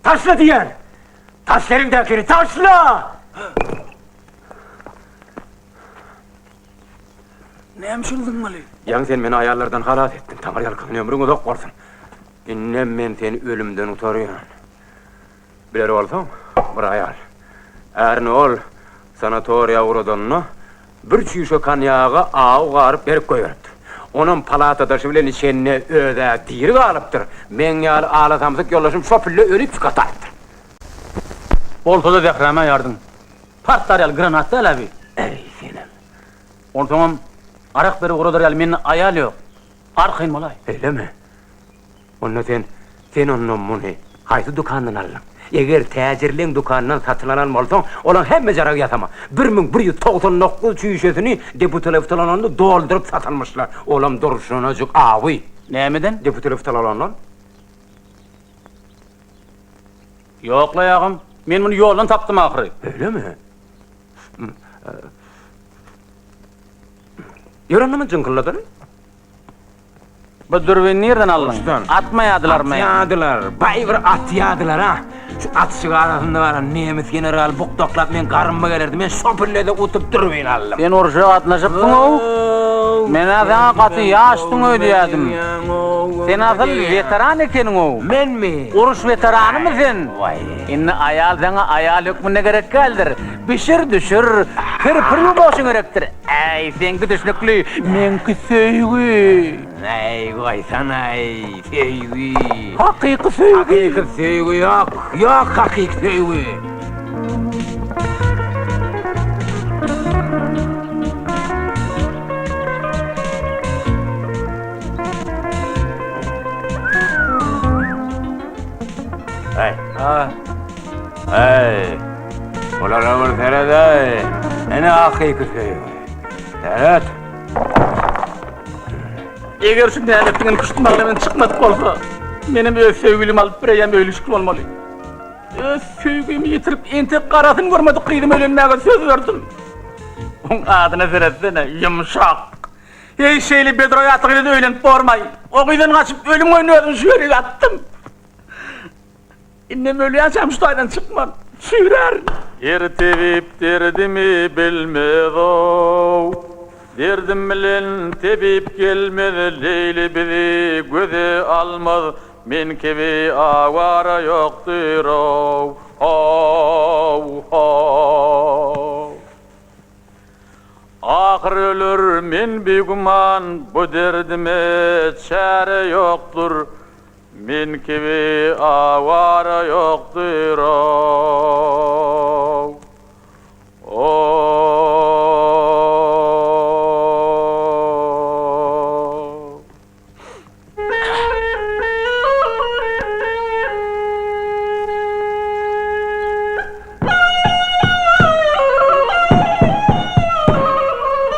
Taşla diýýän! Taşla eliňdäkini, taşla! Näme üçin zyňmaly? Ýaňy sen meni aýallardan halas etdiň, Taňryýalkasyn, ömrüň uzak bolsun. Indem men seni ölümden gutarýan. Biler bolsaň, bir aýal ärini ol sanatoriýa ugradanda bir çüýşe konýaga awy garyp berip goýberipdir. Onam palatadaşy bilen içende öz-ä diri galypdyr, meň ýaly ala samsyk ýoldaşym şo pille ölüp çykataýypdyr. Bolsa-da zähräme ýardyň. Partlar ýaly granat däl-ä bi. Äý, senem. Onsoňam arak berip ugradar ýaly mende aýal ýok. Arkaýyn bolaý. Beýlemi? Onda sen, sen onda muny haýsy dükandan aldyň? Eger täjirleň dükanyndan satyn alan bolsaň, olaň hemme jaragy ýasama. 1199 çüýşesini deputeleftalanonda dolduryp satanmyşlar. Olam durşunajyk awy. Nämeden? Deputeleftalanondan. Ýok-la agam, men muny ýoldan tapdym ahyry. Öýlemi? Ýör onda muny jyňkylladaly. Bu dürbini nirden aldyň? Uruşdan. Atmaýadylarmy? Atýadylar. Baý bir atýadylar-a. Şu atyşyk arasynda baran nemis generaly bukdaklap meň garynma gelerdi. Men şo pille-de utup dürbin aldym. Sen urşa gatnaşypsyň-ow. Men-ä saňa gaty ýaşsyň öýdýädim. Sen asyl weteran ekeniň-ow. Menmi? Uruş weteranymy sen? Waý. Indi aýal saňa aýal hökmünde gerek däldir. Bişir-düşür, pir-pir ýuwmagyşyň gerekdir. Äý, seňki düşnükli, meňki söýgi. Äý, goýsana-aý, söýgi. Hakyky söýgi. Hakyky söýgi ýok, ýok hakyky söýgi. Äý. Ha. Äý, bulara bir seret-äý, ine hakyky söýgi. Seret! Eger şu näletdiňem küşt maglemen çykmadyk bolsa, menem öz söýgülimi alyp bireýýäm öýlüşikli bolmaly. Öz söýgümi ýitirip, entek garasyny görmedik gyzyma öýlenmäge söz berdim. Oň adyna seretsene, ýumşak. Heý, şeýle bedroý atly gyza öýlenip bormaý. O gyzdan gaçyp, ölüm goýun özümi şu ýere atdym. Indem ölýänçäm şu taýdan çykman, çüýrärin. Her tebip derdimi bilmez-ow. Derdim bilen tebip gelmez, Leýli bizi göze almaz, Men kibi awara ýokdur-ow, how, how. Ahyr öler men bigüman, Bu derdime çäre ýokdur, Men kibi awara ýokdur-ow, ow.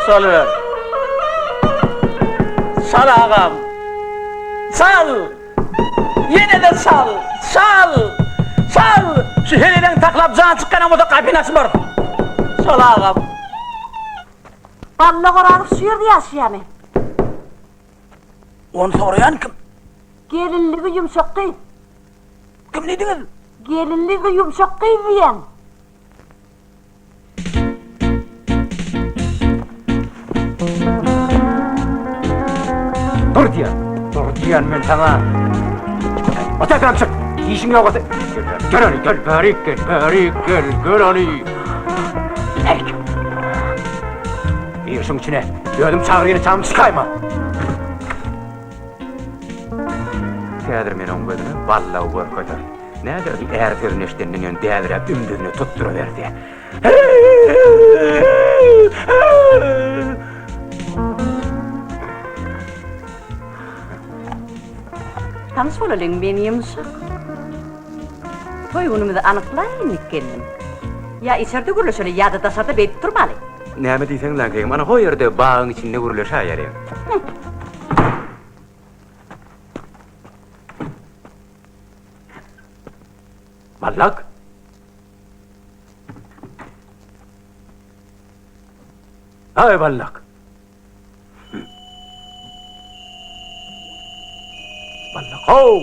Çalyber. Çal agam. Çal! Ýene-de çal! Çal! Çal! Şu heleýleň taklap jan çykýanam bolsa gapyny açmarys. Şol agam. Balla Orazow şu ýerde ýaşaýarmy? Ony soraýan kim? Gelinligi ýumşak gyz. Kim diýdiňiz? Gelinligi ýumşak gyz diýýän. Dur diýýän. Dur diýýän men saňa. Otagram çyk. Işiň ýok bolsa. Gel hany, gel bärik gel, bärik gel, gel hany. Bärik. Gir şuň içine. Özüm çagyrýan çagym çykaýma. Häzir men oň gözüne ballagy görkezerin. Näderdi är sözüni eşidenden ýön däliräp ümdüzine tutduraberdi. Tanyş bolalyň, men Ýumşak. Toý günümizi anyklaýyn diýip geldim. Ýa içerde gürleşeli, ýa-da daşarda beýdip durmaly. Näme diýseň laňkeýim, ana ho ýerde bagyň içinde gürleşäýeliň. Ballak! Aý, ballak! Ballak, how!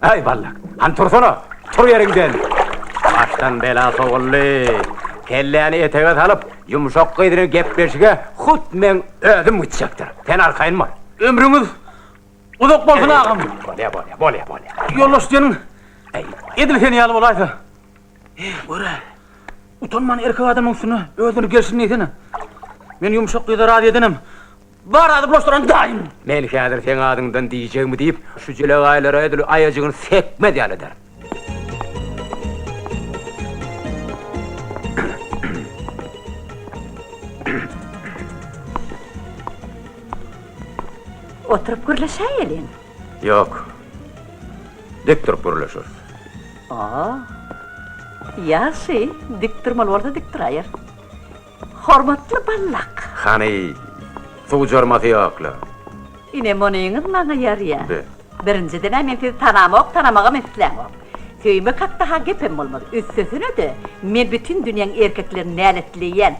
Äý, ballak, hany tursana, tur ýeriňden! Başdan bela sowuldy. Kelläni etege salyp, ýumşak gyz bilen gepleşige hut meň özüm gitjekdir. Sen arkaýyn bol. Ömrüňiz uzak bolsun, agam. Bolýa, bolýa, bolýa, bolýa. Ýoldaş diýeniň edil sen ýaly bolaýsa. Eý, gör-ä, utanman erkek adamyň üstüne özüni gelşini diýsene. Men ýumşak gyza razy edenem, Bar ady bulaşdyran daýym. Men häzir seň adyňdan diýjegimi diýip, şu jelegaýlara edil aýajygyny sekmez ýaly ederin. Oturyp gürleşäýeliň. Ýok. Dik durup gürleşeris. A. Ýagşy, dik durmaly bolsa dik duraýarys. Hormatly ballak. Hany, suwjarmasy ýok-la. Ine, munyňyz maňa ýarýar. Be. Birinjiden-ä men sizi tanamok, tanamagam islämok. Söýmek hakda-ha gepem bolmaz. Üstesine-de, men bütin dünýäň erkeklerini näletleýän.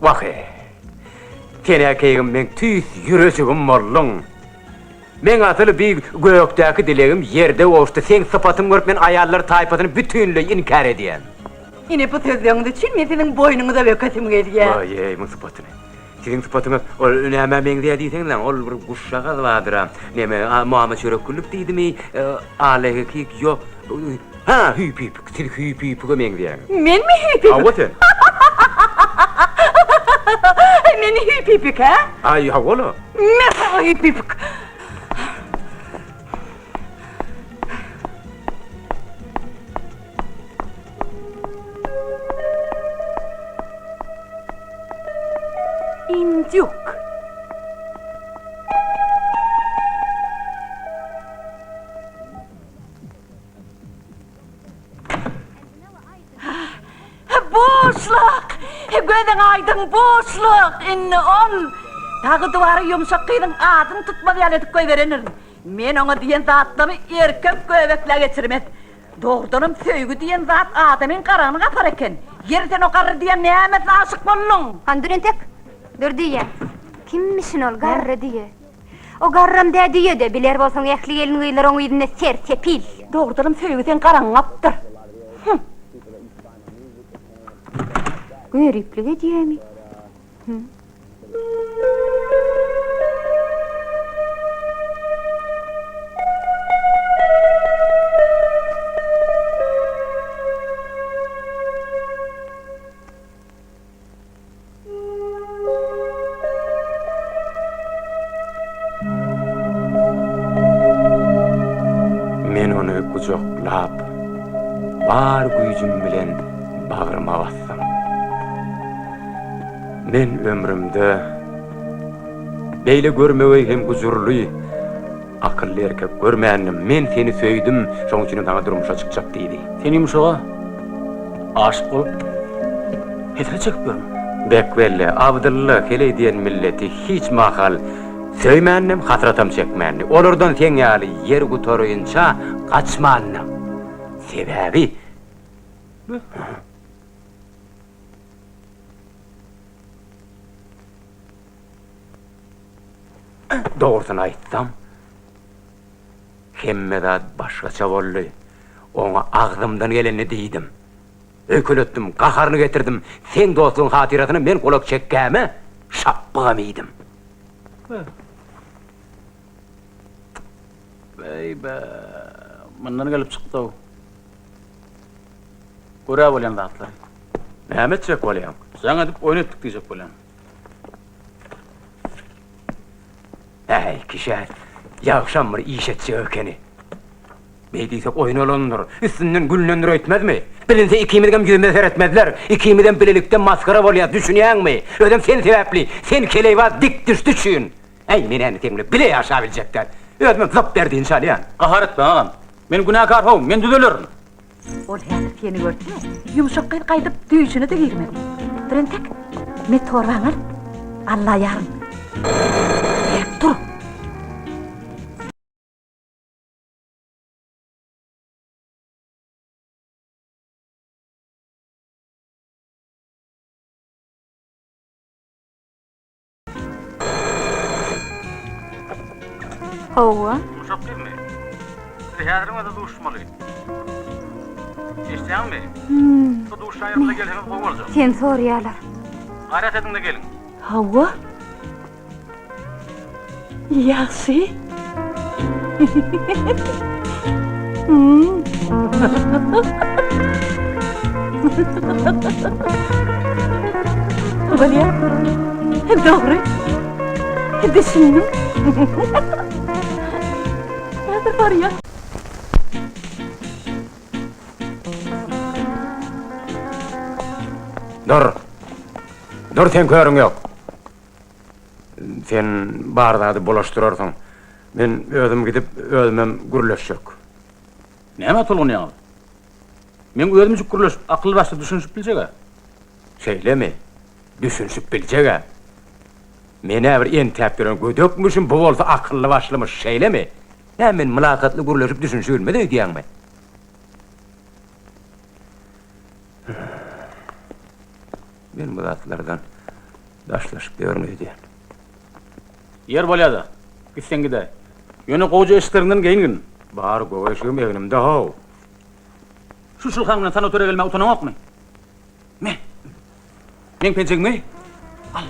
Wah-eý! Sen-ä keýgim meň tüýs ýürejigim bolduň. Meň asyl bi gökdäki dilegim ýerde gowuşdy, seň sypatyňy görüp men aýallar taýpasyny bütinleý inkär edýän. Ine bu sözleriňiz üçin men siziň boýnuňyza bökesim gelýär. Waý-eý, muň sypatyny. Siziň sypatyňyz ol nämä meňzeýär diýseňiz-läň, ol bir guşjagaz bardyr-a, neme, mama çörekgüllük diýdimi, alehekik, ýok, hä, hüýpüpik, siz hüýpüpige meňzeýäňiz. Menmi hüýpüpik? Hawa sen. Men hüýpüpik, hä? Aý, hawa-la. Merhaba hüýpüpik. Indýuk. Buşluk! Gözüň aýdyň, buşluk! Indi ol dagy duwara ýumşak gyzyň adyny tutmaz ýaly edip goýberendirin. Men oňa diýen zatlarymy erkek göbeklä geçirmez. Dogrudanam söýgi diýen zat adamyň garagyny gapar eken. Ýeri sen o garry diýen nämesine aşyk bolduň? Hany dur entek, dur diýýän. Kimmişin ol garry düýe? O garram dä düýe-de, biler bolsaň ähli gelin-gyzlar oň yzynda ser-sepil. Dogrudanam söýgi seň garagyňy gapdyr. Hum. Göriplik edýämi? Hum. Men ony gujaklap, bar güýjüm bilen bagryma basdym. Men ömrümde beýle görmegeý hem gujurly, Akylly erkek görmändim. Men seni söýdüm, şoň üçinem saňa durmuşa çykjak diýdi. Sen ýumşaga aşyk bolup, hesret çekip ýörmüň? Bek belli, Abdylla heleý diýen milleti hiç mahal. Söýmändim, hasratam çekmändi. Olardan seň ýaly ýer gutarynça gaçmandym. Sebäbi. Dogrusyny aýtsam, hemme zat başgaça boldy. Oňa agzymdan gelenini diýdim. Öýkeletdim, gaharyny getirdim. Seň dostlugyň hatyrasyna men gulak çekgäme şapbygam iýdim. Beý-be, mundan gelip çykdy-ow. Gör-ä bolýan zatlary. Näme etjek bolýaň? Jaň edip oýun etdik diýjek bolýan. Äý, kişä ýagşam bir iş etjek ekeni. Beý diýsek oýun bolandyr, üstünden gülnendir öýtmezmi? Bilinse ikimiziňem ýüzümize seretmezler. Ikimizem bilelikde masgara bolýas, düşünýäňmi? Özem sen sebäpli, sen keleýbaz dik düşdi üçin. Äý, men indi seň bilen bile ýaşabiljek däl. Özümem zyp ber dynç alýan. Gahar etme, agam. Men günäkär how, men düzelerin. Ol häzir seni görse, ýumşak gyz gaýdyp düýşüne-de girmez. Dur entek, me torbaňy al. Alla ýaryň. Berk dur. Hawa. Ýumşak gyzmy? Biz häziriň özünde duşuşmaly. Eşidýäňmi? Şu duşuşan ýerimize gelseňiz gowy boljak. Seni soraýarlar. Gaýrat ediň-de geliň. Hawa. Ýagşy. Bolýar. Dogry. Düşündim. Häzir barýan. Dur. Dur seň körüň ýok. Sen bar zady bulaşdyrarsyň. Men özüm gidip, özümem gürleşjek. Nämä tolgunýaňyz? Meň özümjik gürleşip, akylly-başly düşünişip biljeg-ä. Şeýlemi? Düşünişip biljeg-ä. Men-ä bir entäp ýören gödekmişim, bu bolsa akylly-başlymyş, şeýlemi? Näme men mylakatly gürleşip düşünişibilmez öýdýäňmi? Men bu zatlardan daşlaşyp ýörün öýdýän. Ýer bolýa-da, gitseň gidäý. Ýöne gowja eşikleriňden geýingin. Bar gowy eşigim egnimde-how. Şu şylhaň bilen sanatoriýa gelmäge utanaňokmy? Me, meň penjegimi geý. Al.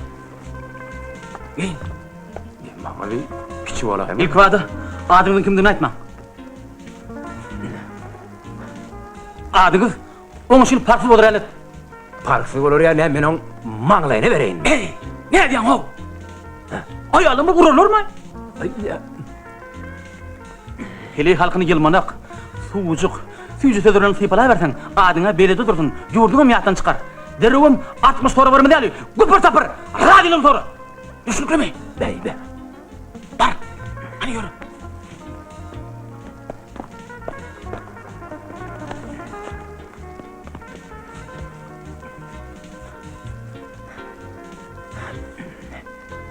Geýin. Maňa bir kiçi bolaýma. Ilkibada adyňyzyň kimdigini aýtmaň. Adyňyz oň üçin parhsyz bolar ýaly et. Parhsyz bolar ýaly näme men oň maňlaýyna bereýinmi? Eý, nädýäň-ow? Aýalymy urarlarmy? Heleý halkyny ýylmanak, suwujyk, süýji sözler bilen sypalaberseň, adyň-a belede dursun, ýurduňam ýatdan çykar. Derrewem 60 sorabermez ýaly, güpür-tapyr, razylygyny sora. Düşnüklimi? Beýbe. Bar, hany ýör.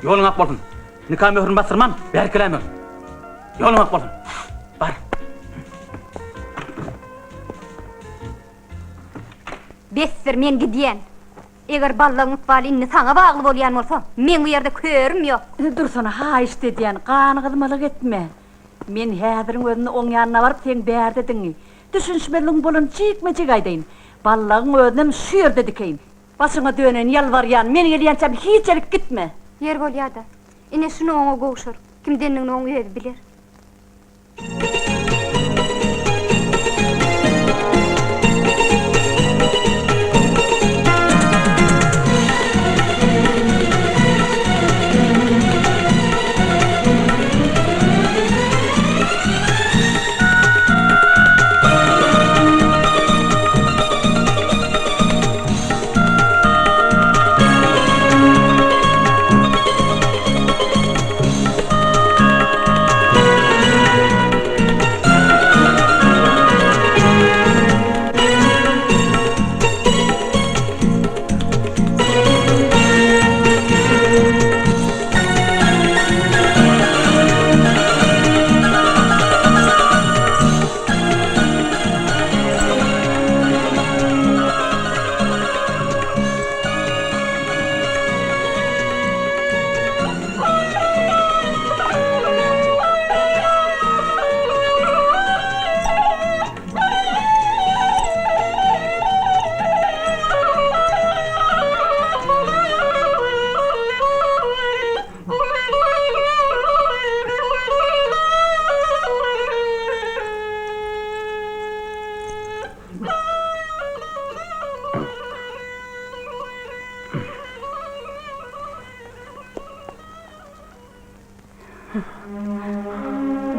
Ýoluň ak bolsun. Nika möhrüni basdyrman, bärik geläýmegin. Ýoluň ak bolsun. Bar. Besdir, men gidýän. Eger ballagyň ykbaly indi saňa bagly bolýan bolsa, meň bu ýerde körüm ýok. Dursana, haýyşt edýän, ganygyzmalyk etme. Men häziriň özünde oň ýanyna baryp, seň bärdedigiňi, düşünişmezligiň bolany jikme-jik aýdaýyn. Ballagyň özünem şu ýerde dikeýin. Başyňa döneýin, ýalbarýan, men gelýänçäm hiç ýerik gitme! Ýer bolýa-da. Ine, şuny oňa gowşur. Kimdendigini oň özi biler.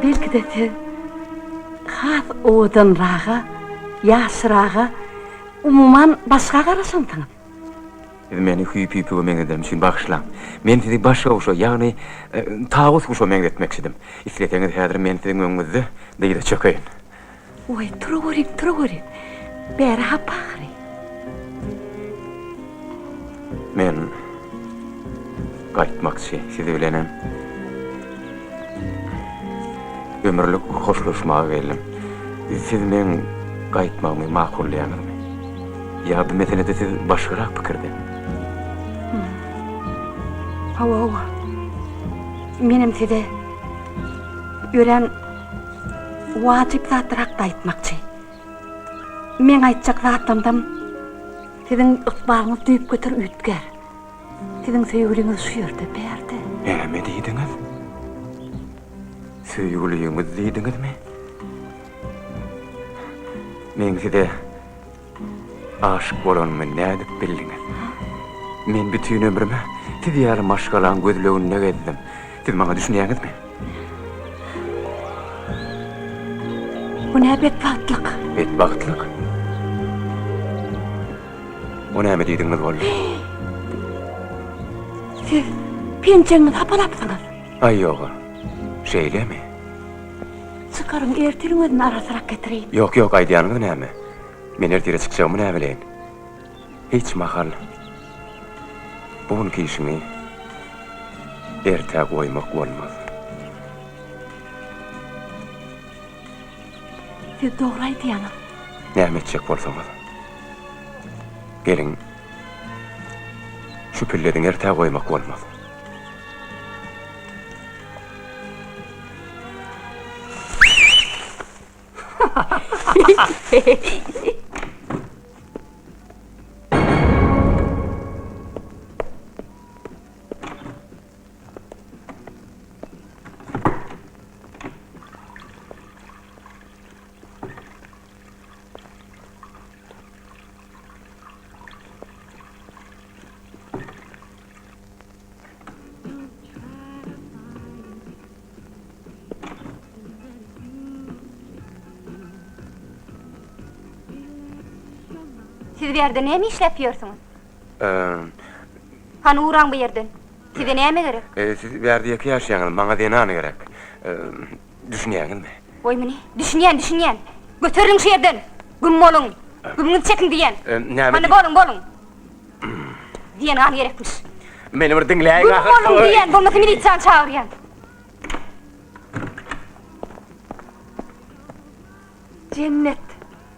Belki-de siz has owadanraga, ýaşraga, umuman başga garaşansyňyz. Siz meni hüýpüpige meňzedenim üçin bagyşlaň. Men sizi başga guşa, ýagny tawus guşa meňzetmekçidim. Isleseňiz häzir men siziň öňüňizde dyza çökeýin. Waý, turaweriň, turaweriň. Bäri hapa ahyry. Men gaýtmakçy, siz bilenem ömürlik hoşlaşmaga geldim. Siz meň gaýtmagymy makullaýaňyzmy? Ýa bu meselede siz başgarak pikirde? Hawa, hawa. Menem size örän wajyp zatlar hakda aýtmakçy. Meň aýtjak zatlarymdan siziň ykbalyňyz düýpgöter üýtgär. Siziň söýgüliňiz şu ýerde, bärde. Näme diýdiňiz? Söýgüliňiz diýdiňizmi? Meň size aşyk bolanymy nädip bildiňiz? Men bütin ömrüme siz ýaly maşgalaň gözleginde gezdim. Siz maňa düşünýäňizmi? Bu nä betbagtlyk? Betbagtlyk? O näme diýdigiňiz boldy? Siz penjegiňizi hapalapsyňyz. Aý ýog-a. Şeýlemi? Çykaryň, ertiriň özüni arassarak getireýin. Ýok, ýok, aýdýanyňyz näme? Men ertire çykjagymy näbileýin? Hiç mahal bu günki işiňi ertä goýmak bolmaz. Siz dogry aýdýaňyz. Näme etjek bolsaňyz, geliň, şu pillediň ertä goýmak bolmaz. Siz bu ýerde näme işläp ýörsüňiz? Hany uraň bu ýerden. Size näme gerek? Siz bärde ýeke ýaşaýaňyz, maňa zenan gerek. Düşünýäňizmi? Goý muny. Düşünýän, düşünýän. Göteriliň şu ýerden! Güm boluň! Gümüňizi çekiň diýýän. Näme Hany boluň, boluň! Zenan gerekmiş. Meni bir diňläýiň Güm boluň diýýän, bolmasa milisiýany çagyrýan. Jennet,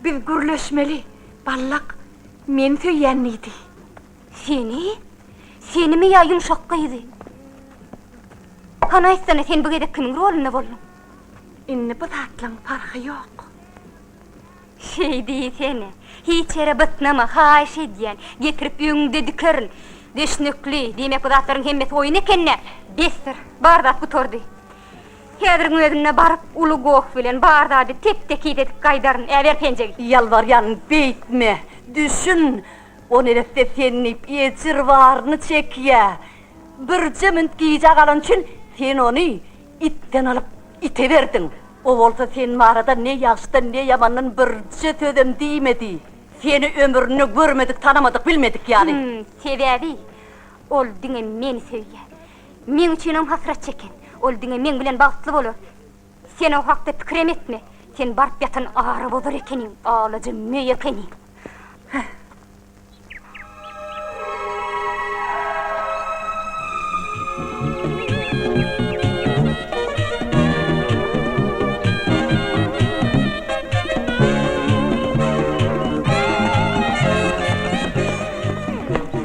biz gürleşmeli. Ballak, meni söýýän diýdi. Seni? Senimi ýa ýumşak gyzy? Hany aýtsana, sen bu gezek kimiň rolunda bolduň? Indi bu zatlaň parhy ýok. Şeý diýsene. Hiç ýere bytnama, haýyş edýän. Getirip öňüňde dikerin. Düşnükli. Diýmek bu zatlaryň hemmesi oýun eken-dä. Besdir. Bar zat gutardy. Häziriň özünde baryp, uly goh bilen bar zady tep-tekiz edip gaýdaryn. Äber penjegi. Ýalbarýan, beýtme. Düşün. O neresse sen diýip ejir baryny çekýä. Birje münt gijä galany üçin sen ony itden alyp ite berdiň. O bolsa sen barada ne ýagşydan ne ýamandan birje sözem diýmedi. Seni ömründe görmedik, tanamadyk, bilmedik ýaly. Hüm, sebäbi ol diňe meni söýýär. Meň üçinem hasrat çeken. Ol diňe meň bilen bagtly bolar. Sen o hakda pikirem etme. Sen baryp ýatan ara bozar ekeniň, alaja möý ekeniň.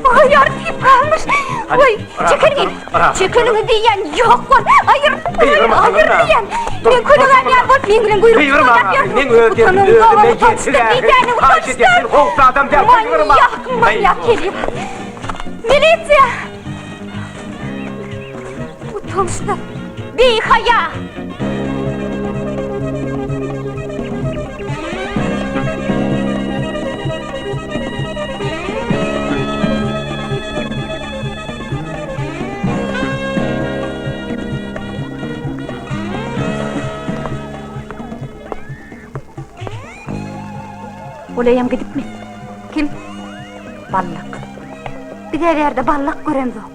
Voý, ýar diýip galmyş. Voý, çekiliň. Çekiliň diýýän, ýok bol. Aýyr, aýyr diýýän. Men kölegäm ýaly bolup, meň bilen guýruk oýnap ýörsüň. Meň öz derdim özüme ýetik ähli. Haýyş edýän, sen howply adam däl. Manýak, manýak gelýär. Milisiýa! Utançsyz, bihaýa! Ol eýýäm gidipmi? Kim? Ballak. Biz-ä bärde ballak göremzok.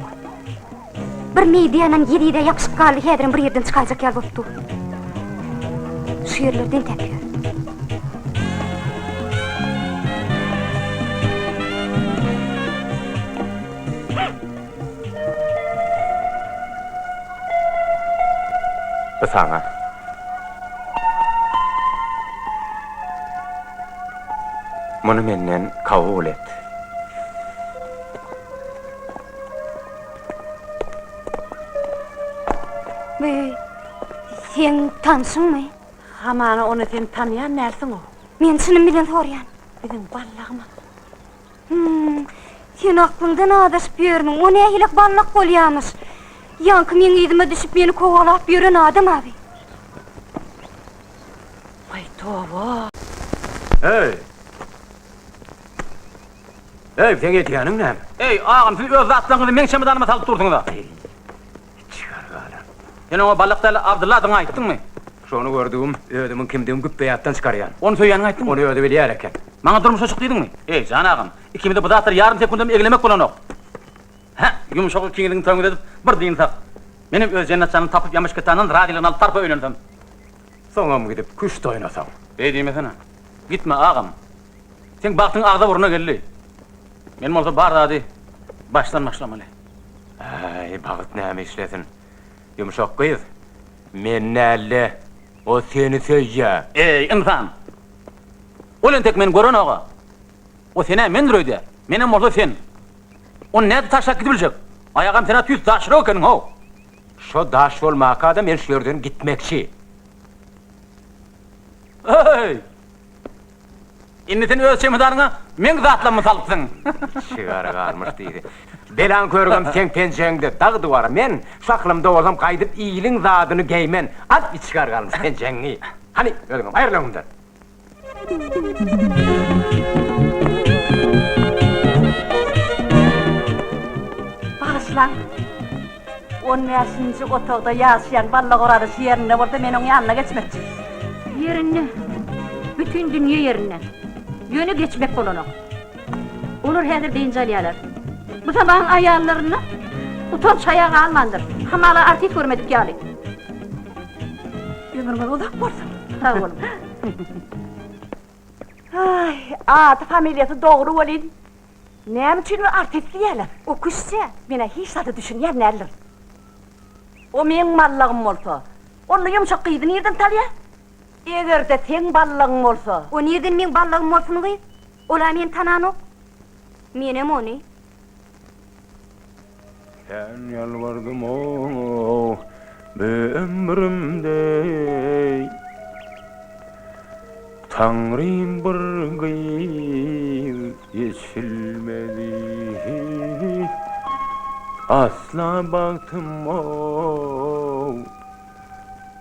Bir meýdi ýanan ýezide ýapyşyp galdy, häzirem bir ýerden çykaýjak ýaly bolup dur. Şu ýerlerden entäp ýör. Bu saňa. Muny menden kabul et. Bu seň tanşyňmy? Hamana ony sen tanýan dälsiň-ow. Men çynym bilen soraýan. Biziň ballagymyz. Hüm, sen aklyňdan azaşyp ýörmüň, o nähilek ballak bolýamyş? Ýaňky meň yzyma düşüp meni kowalap ýören adam abi. Waý toba. Eý! Eý, seň edýäniň näme? Eý, agam, siz öz zatlaryňyzy meň çemodanyma salyp dursuňyz-a. Çygar galan. Sen oňa Ballyk däl, Abdylla adyňy aýtdyňmy? Şony gördügim, özümiň kimdigimi güpbe ýatdan çykarýan. Ony söýýäniňi aýtdyňmy? Ony özi bilýär eken. Maňa durmuşa çyk diýdiňmi? Eý, jan agam, ikimize bu zatlary ýarym sekundam eglemek bolanok. Hä, ýumşak ikiňiziň toýuňyzy edip, bir dynsak. Menem öz Jennet janymy tapyp Ýamyşketandan razylygyny alyp tarpa öýlensem. Soňam gidip küşt oýnasaň. Beý diýmesene. Gitme, agam. Seň bagtyň agza-burna geldi. Men bolsa bar zady başdan başlamaly. Äý, bagt näme işlesin. Ýumşak gyz, men däl-de, o seni söýýä. Eý, ynsan! Ol entek meni görenog-a. O sen-ä mendir öýdýär. Menem bolsa sen. Ony nädip taşlap gidibiljek? Aýagam sen-ä tüýs daşrak ekeniň-how. Şo daş bolmaka-da men şu ýerden gitmekçi. Eý! Indi sen öz çemodanyňa meň zatlarymy salypsyň. Şigar galmyş diýdi. Belaň körügem seň penjegiňde, dag diwara. Men şu aklymda bolsam gaýdyp iliň zadyny geýmen. Al içigar galmyş penjegiňi. Hany, özüňem aýryl öňümden. Bagyşlaň. On bäşinji otagda ýaşaýan Balla Orazow şu ýerinde bolsa men oň ýanyna geçmekçi. Ýerinde. Bütin dünýe ýerinde. Ýöne geçmek bolanok. Olar häzir dynç alýarlar. Bu sabahyň aýallarynda utanç-haýa galmandyr. Hamala artist görmedik ýaly. Ömrüňiz uzak bolsun. Sag boluň. Aý, ady familiýasy dogry welin, Näme üçin ony artist diýýärler? O küşçä. Men-ä hiç zada düşünýän däldirin. O meň ballagym bolsa, onda ýumşak gyzy nirden talýar? Eger-de seň ballagyň bolsa. O nirden meň ballagym bolsun gyz? Ol-a meni tananok. Menem ony. Kän ýalbardym-ow, bu ömrümde, Taňrym bir gyz eçilmedi. Asla bagtym-ow,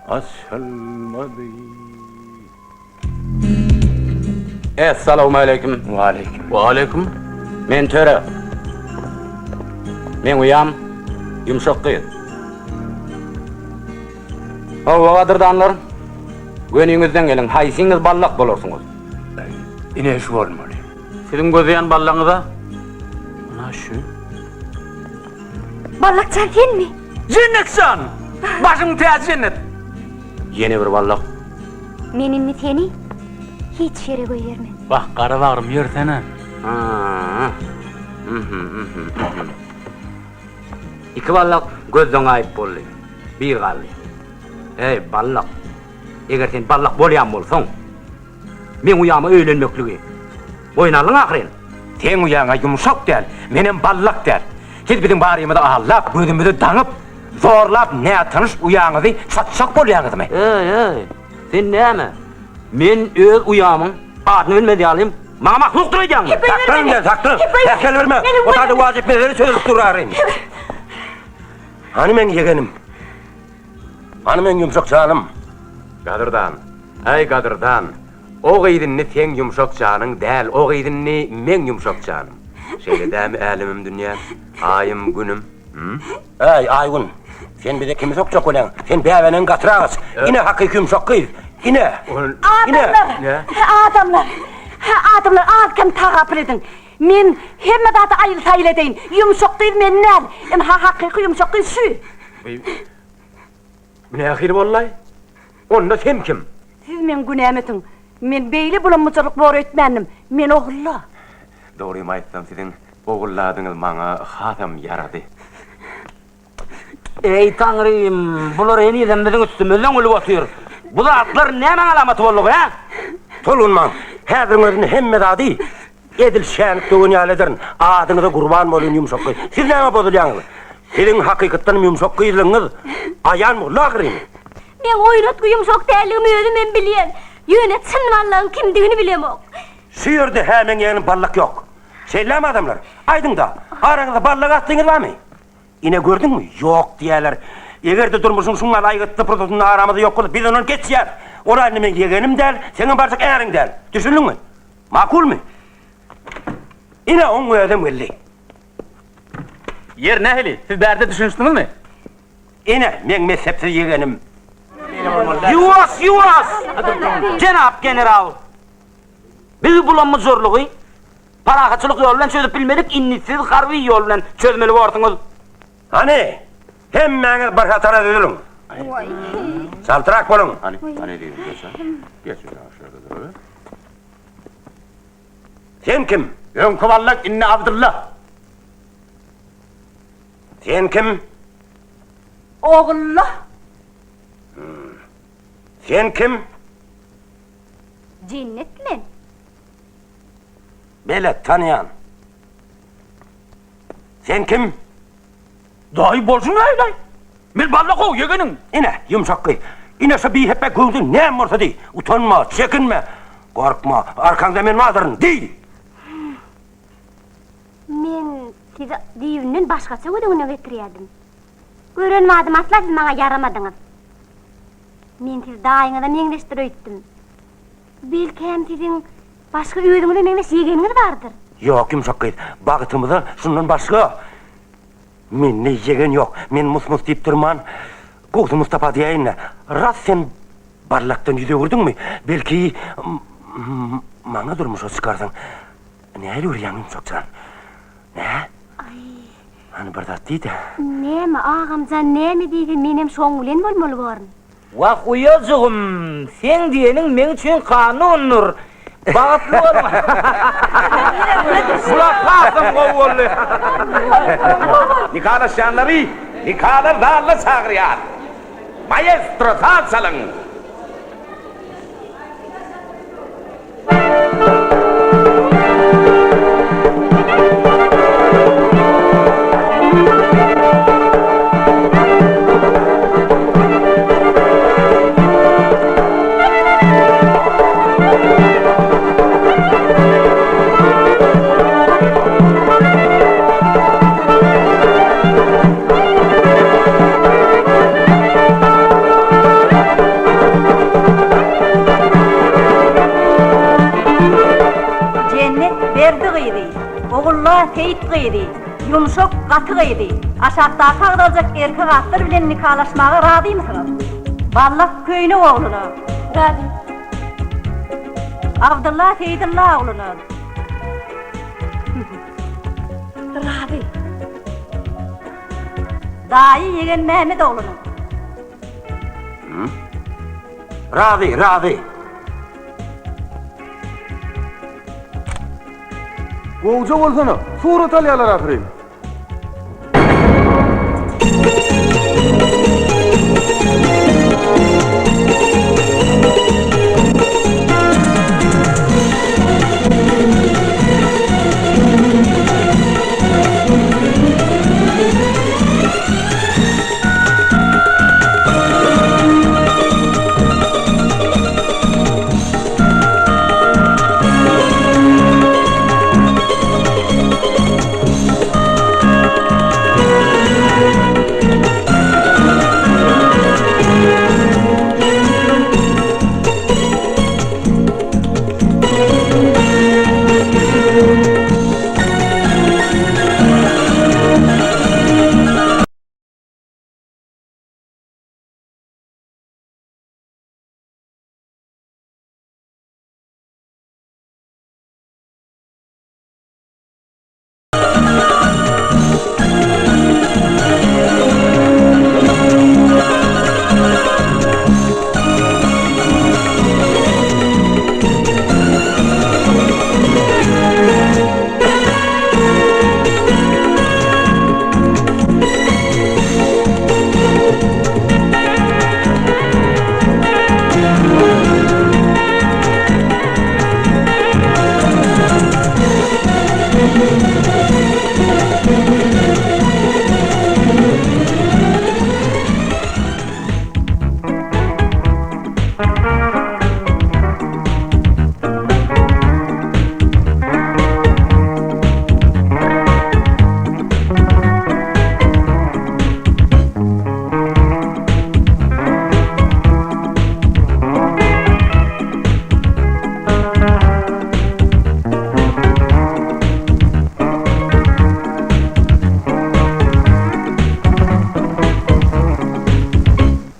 açylmady. Essalawmaleýkim. Waleýkim. Waleýkim. Men Töre. Meň uýam Ýumşak gyz. Hawa, gadyrdanlar. Göniňizden geliň, haýsyňyz ballak bolarsyňyz? Ine şu bolmaly. Siziň gözleýän ballagyňyz-a ana şu. Ballak jan senmi? Jennet jan! Başyň täji jennet. Ýene bir ballak. Men indi seni hiç ýere goýbermen. Wah, gara bagrym, ýörsene. Iki ballak gözden gaýyp boldy. Bir galdy. Eý, ballak! Eger sen ballak bolýan bolsaň, meň uýama öýlenmekligi boýun aldyň ahyryn. Seň uýaň-a ýumşak däl, menem ballak däl. Siz biziň barymyzy aldap, gözümizi daňyp, zorlap nätanyş uýaňyzy satjak bolýaňyzmy? Eý, eý, sen näme? Men öz uýamyň adyny bilmez ýalym, maňa mahlukdyr öýdýäňmi? Saklan indi, saklan! Päsgel berme! O taýda wajyp mesele çözülip duraryn. Hany meň ýegenim? Hany meň ýumşak janym? Gadyrdan, äý gadyrdan, o gyz indi seň ýumşak janyň däl, o gyz indi meň ýumşak janym. Şeýle dämi älemim dünýäm, aýym günüm, hüm? Äý, Aýgün, sen bize kimi sokjak bolýaň? Sen bäbenegiň gatyrak aç. Ine hakyky ýumşak gyz. Ine! Ine! Adamlar! Adamlar! Adamlar az-kem tagapyl ediň. Men hemme zady aýyl-saýyl edeýin. Ýumşak gyz men däl. Ynha hakyky ýumşak gyz şu. Bu nähili boldy-aý? Onda sen kim? Siz meň günämi ötüň. Men beýle bulam-bujarlyk bor öýtmändim. Men Ogulla. Dogrymy aýtsam, siziň Ogulla adyňyz maňa hasam ýarady. Eý, Taňrym, bular henizem biziň üstümizden gülüp otyr. Bu zatlar nämäň alamaty boldugy, hä? Tolgunmaň, häziriň özünde hemme zady edil şänik döwen ýaly ederin. Adyňyza gurban bolaýyn, ýumşak gyz. Siz nämä bozulýaňyz? Siziň hakykatdanam ýumşak gyzlygyňyz aýan boldy ahyryn. Meň oýnatgy ýumşak däldigimi özümem bilýän. Ýöne çyn ballagyň kimdigini bilemok. Şu ýerde-hä meň ýegenim ballak ýok. Şeýlemi adamlar? Aýdyň-da, araňyzda ballak atlyňyz barmy? Ine gördüňmi, ýok diýýärler. Eger-de durmuşyň şuňňal aýgytly pursatynda aramyzda ýok bolsa, biz ondan geçýäris. Ol-a indi meň ýegenim däl, seňem barjak äriň däl. Düşündiňmi? Makulmy? Ine, oň özem geldi. Ýer nähili? Siz bärde düşünişdiňizmi? Ine, meň messepsiz ýegenim. Ýuwaş, ýuwaş! Jenap general! Biz bulam-bujurlygy parahatçylyk ýoly bilen çözüp bilmedik, indi siz harby ýol bilen çözmeli borsuňyz. Hany, hemmäňiz bir hatara düzüliň. Çaltrak boluň. Sen kim? Öňki Wallak, indi Abdylla. Sen kim? Ogulla. Sen kim? Jennet men. Belet, tanýan. Sen kim? Daýy bolşuň nähili-aý? Men Ballakow, ýegeniň. Ine, ýumşak gyz. Ine şu bihepbe göwde näme bolsa diý. Utanma, çekinme. Gorkma, arkaňda men bardyryn, diý! Men sizi düýbünden başgaça göz öňüne getirýärdim. Gören badym asla siz maňa ýaramadyňyz. Men sizi daýyňyza meňzeşdir öýtdüm. Belkäm siziň başga özüňize meňzeş ýegeniňiz bardyr? Ýok, ýumşak gyz, bagtymyza şundan başga mende ýegen ýok. Men mus-mus diýip durman, gowsy Mustapa diýäýin-dä. Rast sen Ballakdan ýüz öwürdiňmi? Belki, maňa durmuşa çykarsyň. Nähili görýäň, ýumşak jan? Nä? Aý. Hany bir zat diý-dä. Näme, agamjan näme diýse menem şoň bilen bolmaly borun. Wah uýajygym, seň diýeniň meň üçin kanundyr. Bagtly boluň. Bular hasam gowy boldy. Nikalaşýanlary nikalar zalyna çagyrýar. Maestro saz çalyň. Jennet Berdi gyzy, Ogulla Seýit gyzy, Ýumşak Gaty gyzy, aşakdaky agzaljak erkek atlar bilen nikalaşmaga razymysyňyz? Ballak Köýnek ogluna. Razy. Abdylla Seýdylla ogluna. Razy. Daýy Ýegen Mehmet ogluna. Razy, razy. Gowja bolsana, surat alýarlar ahyryn.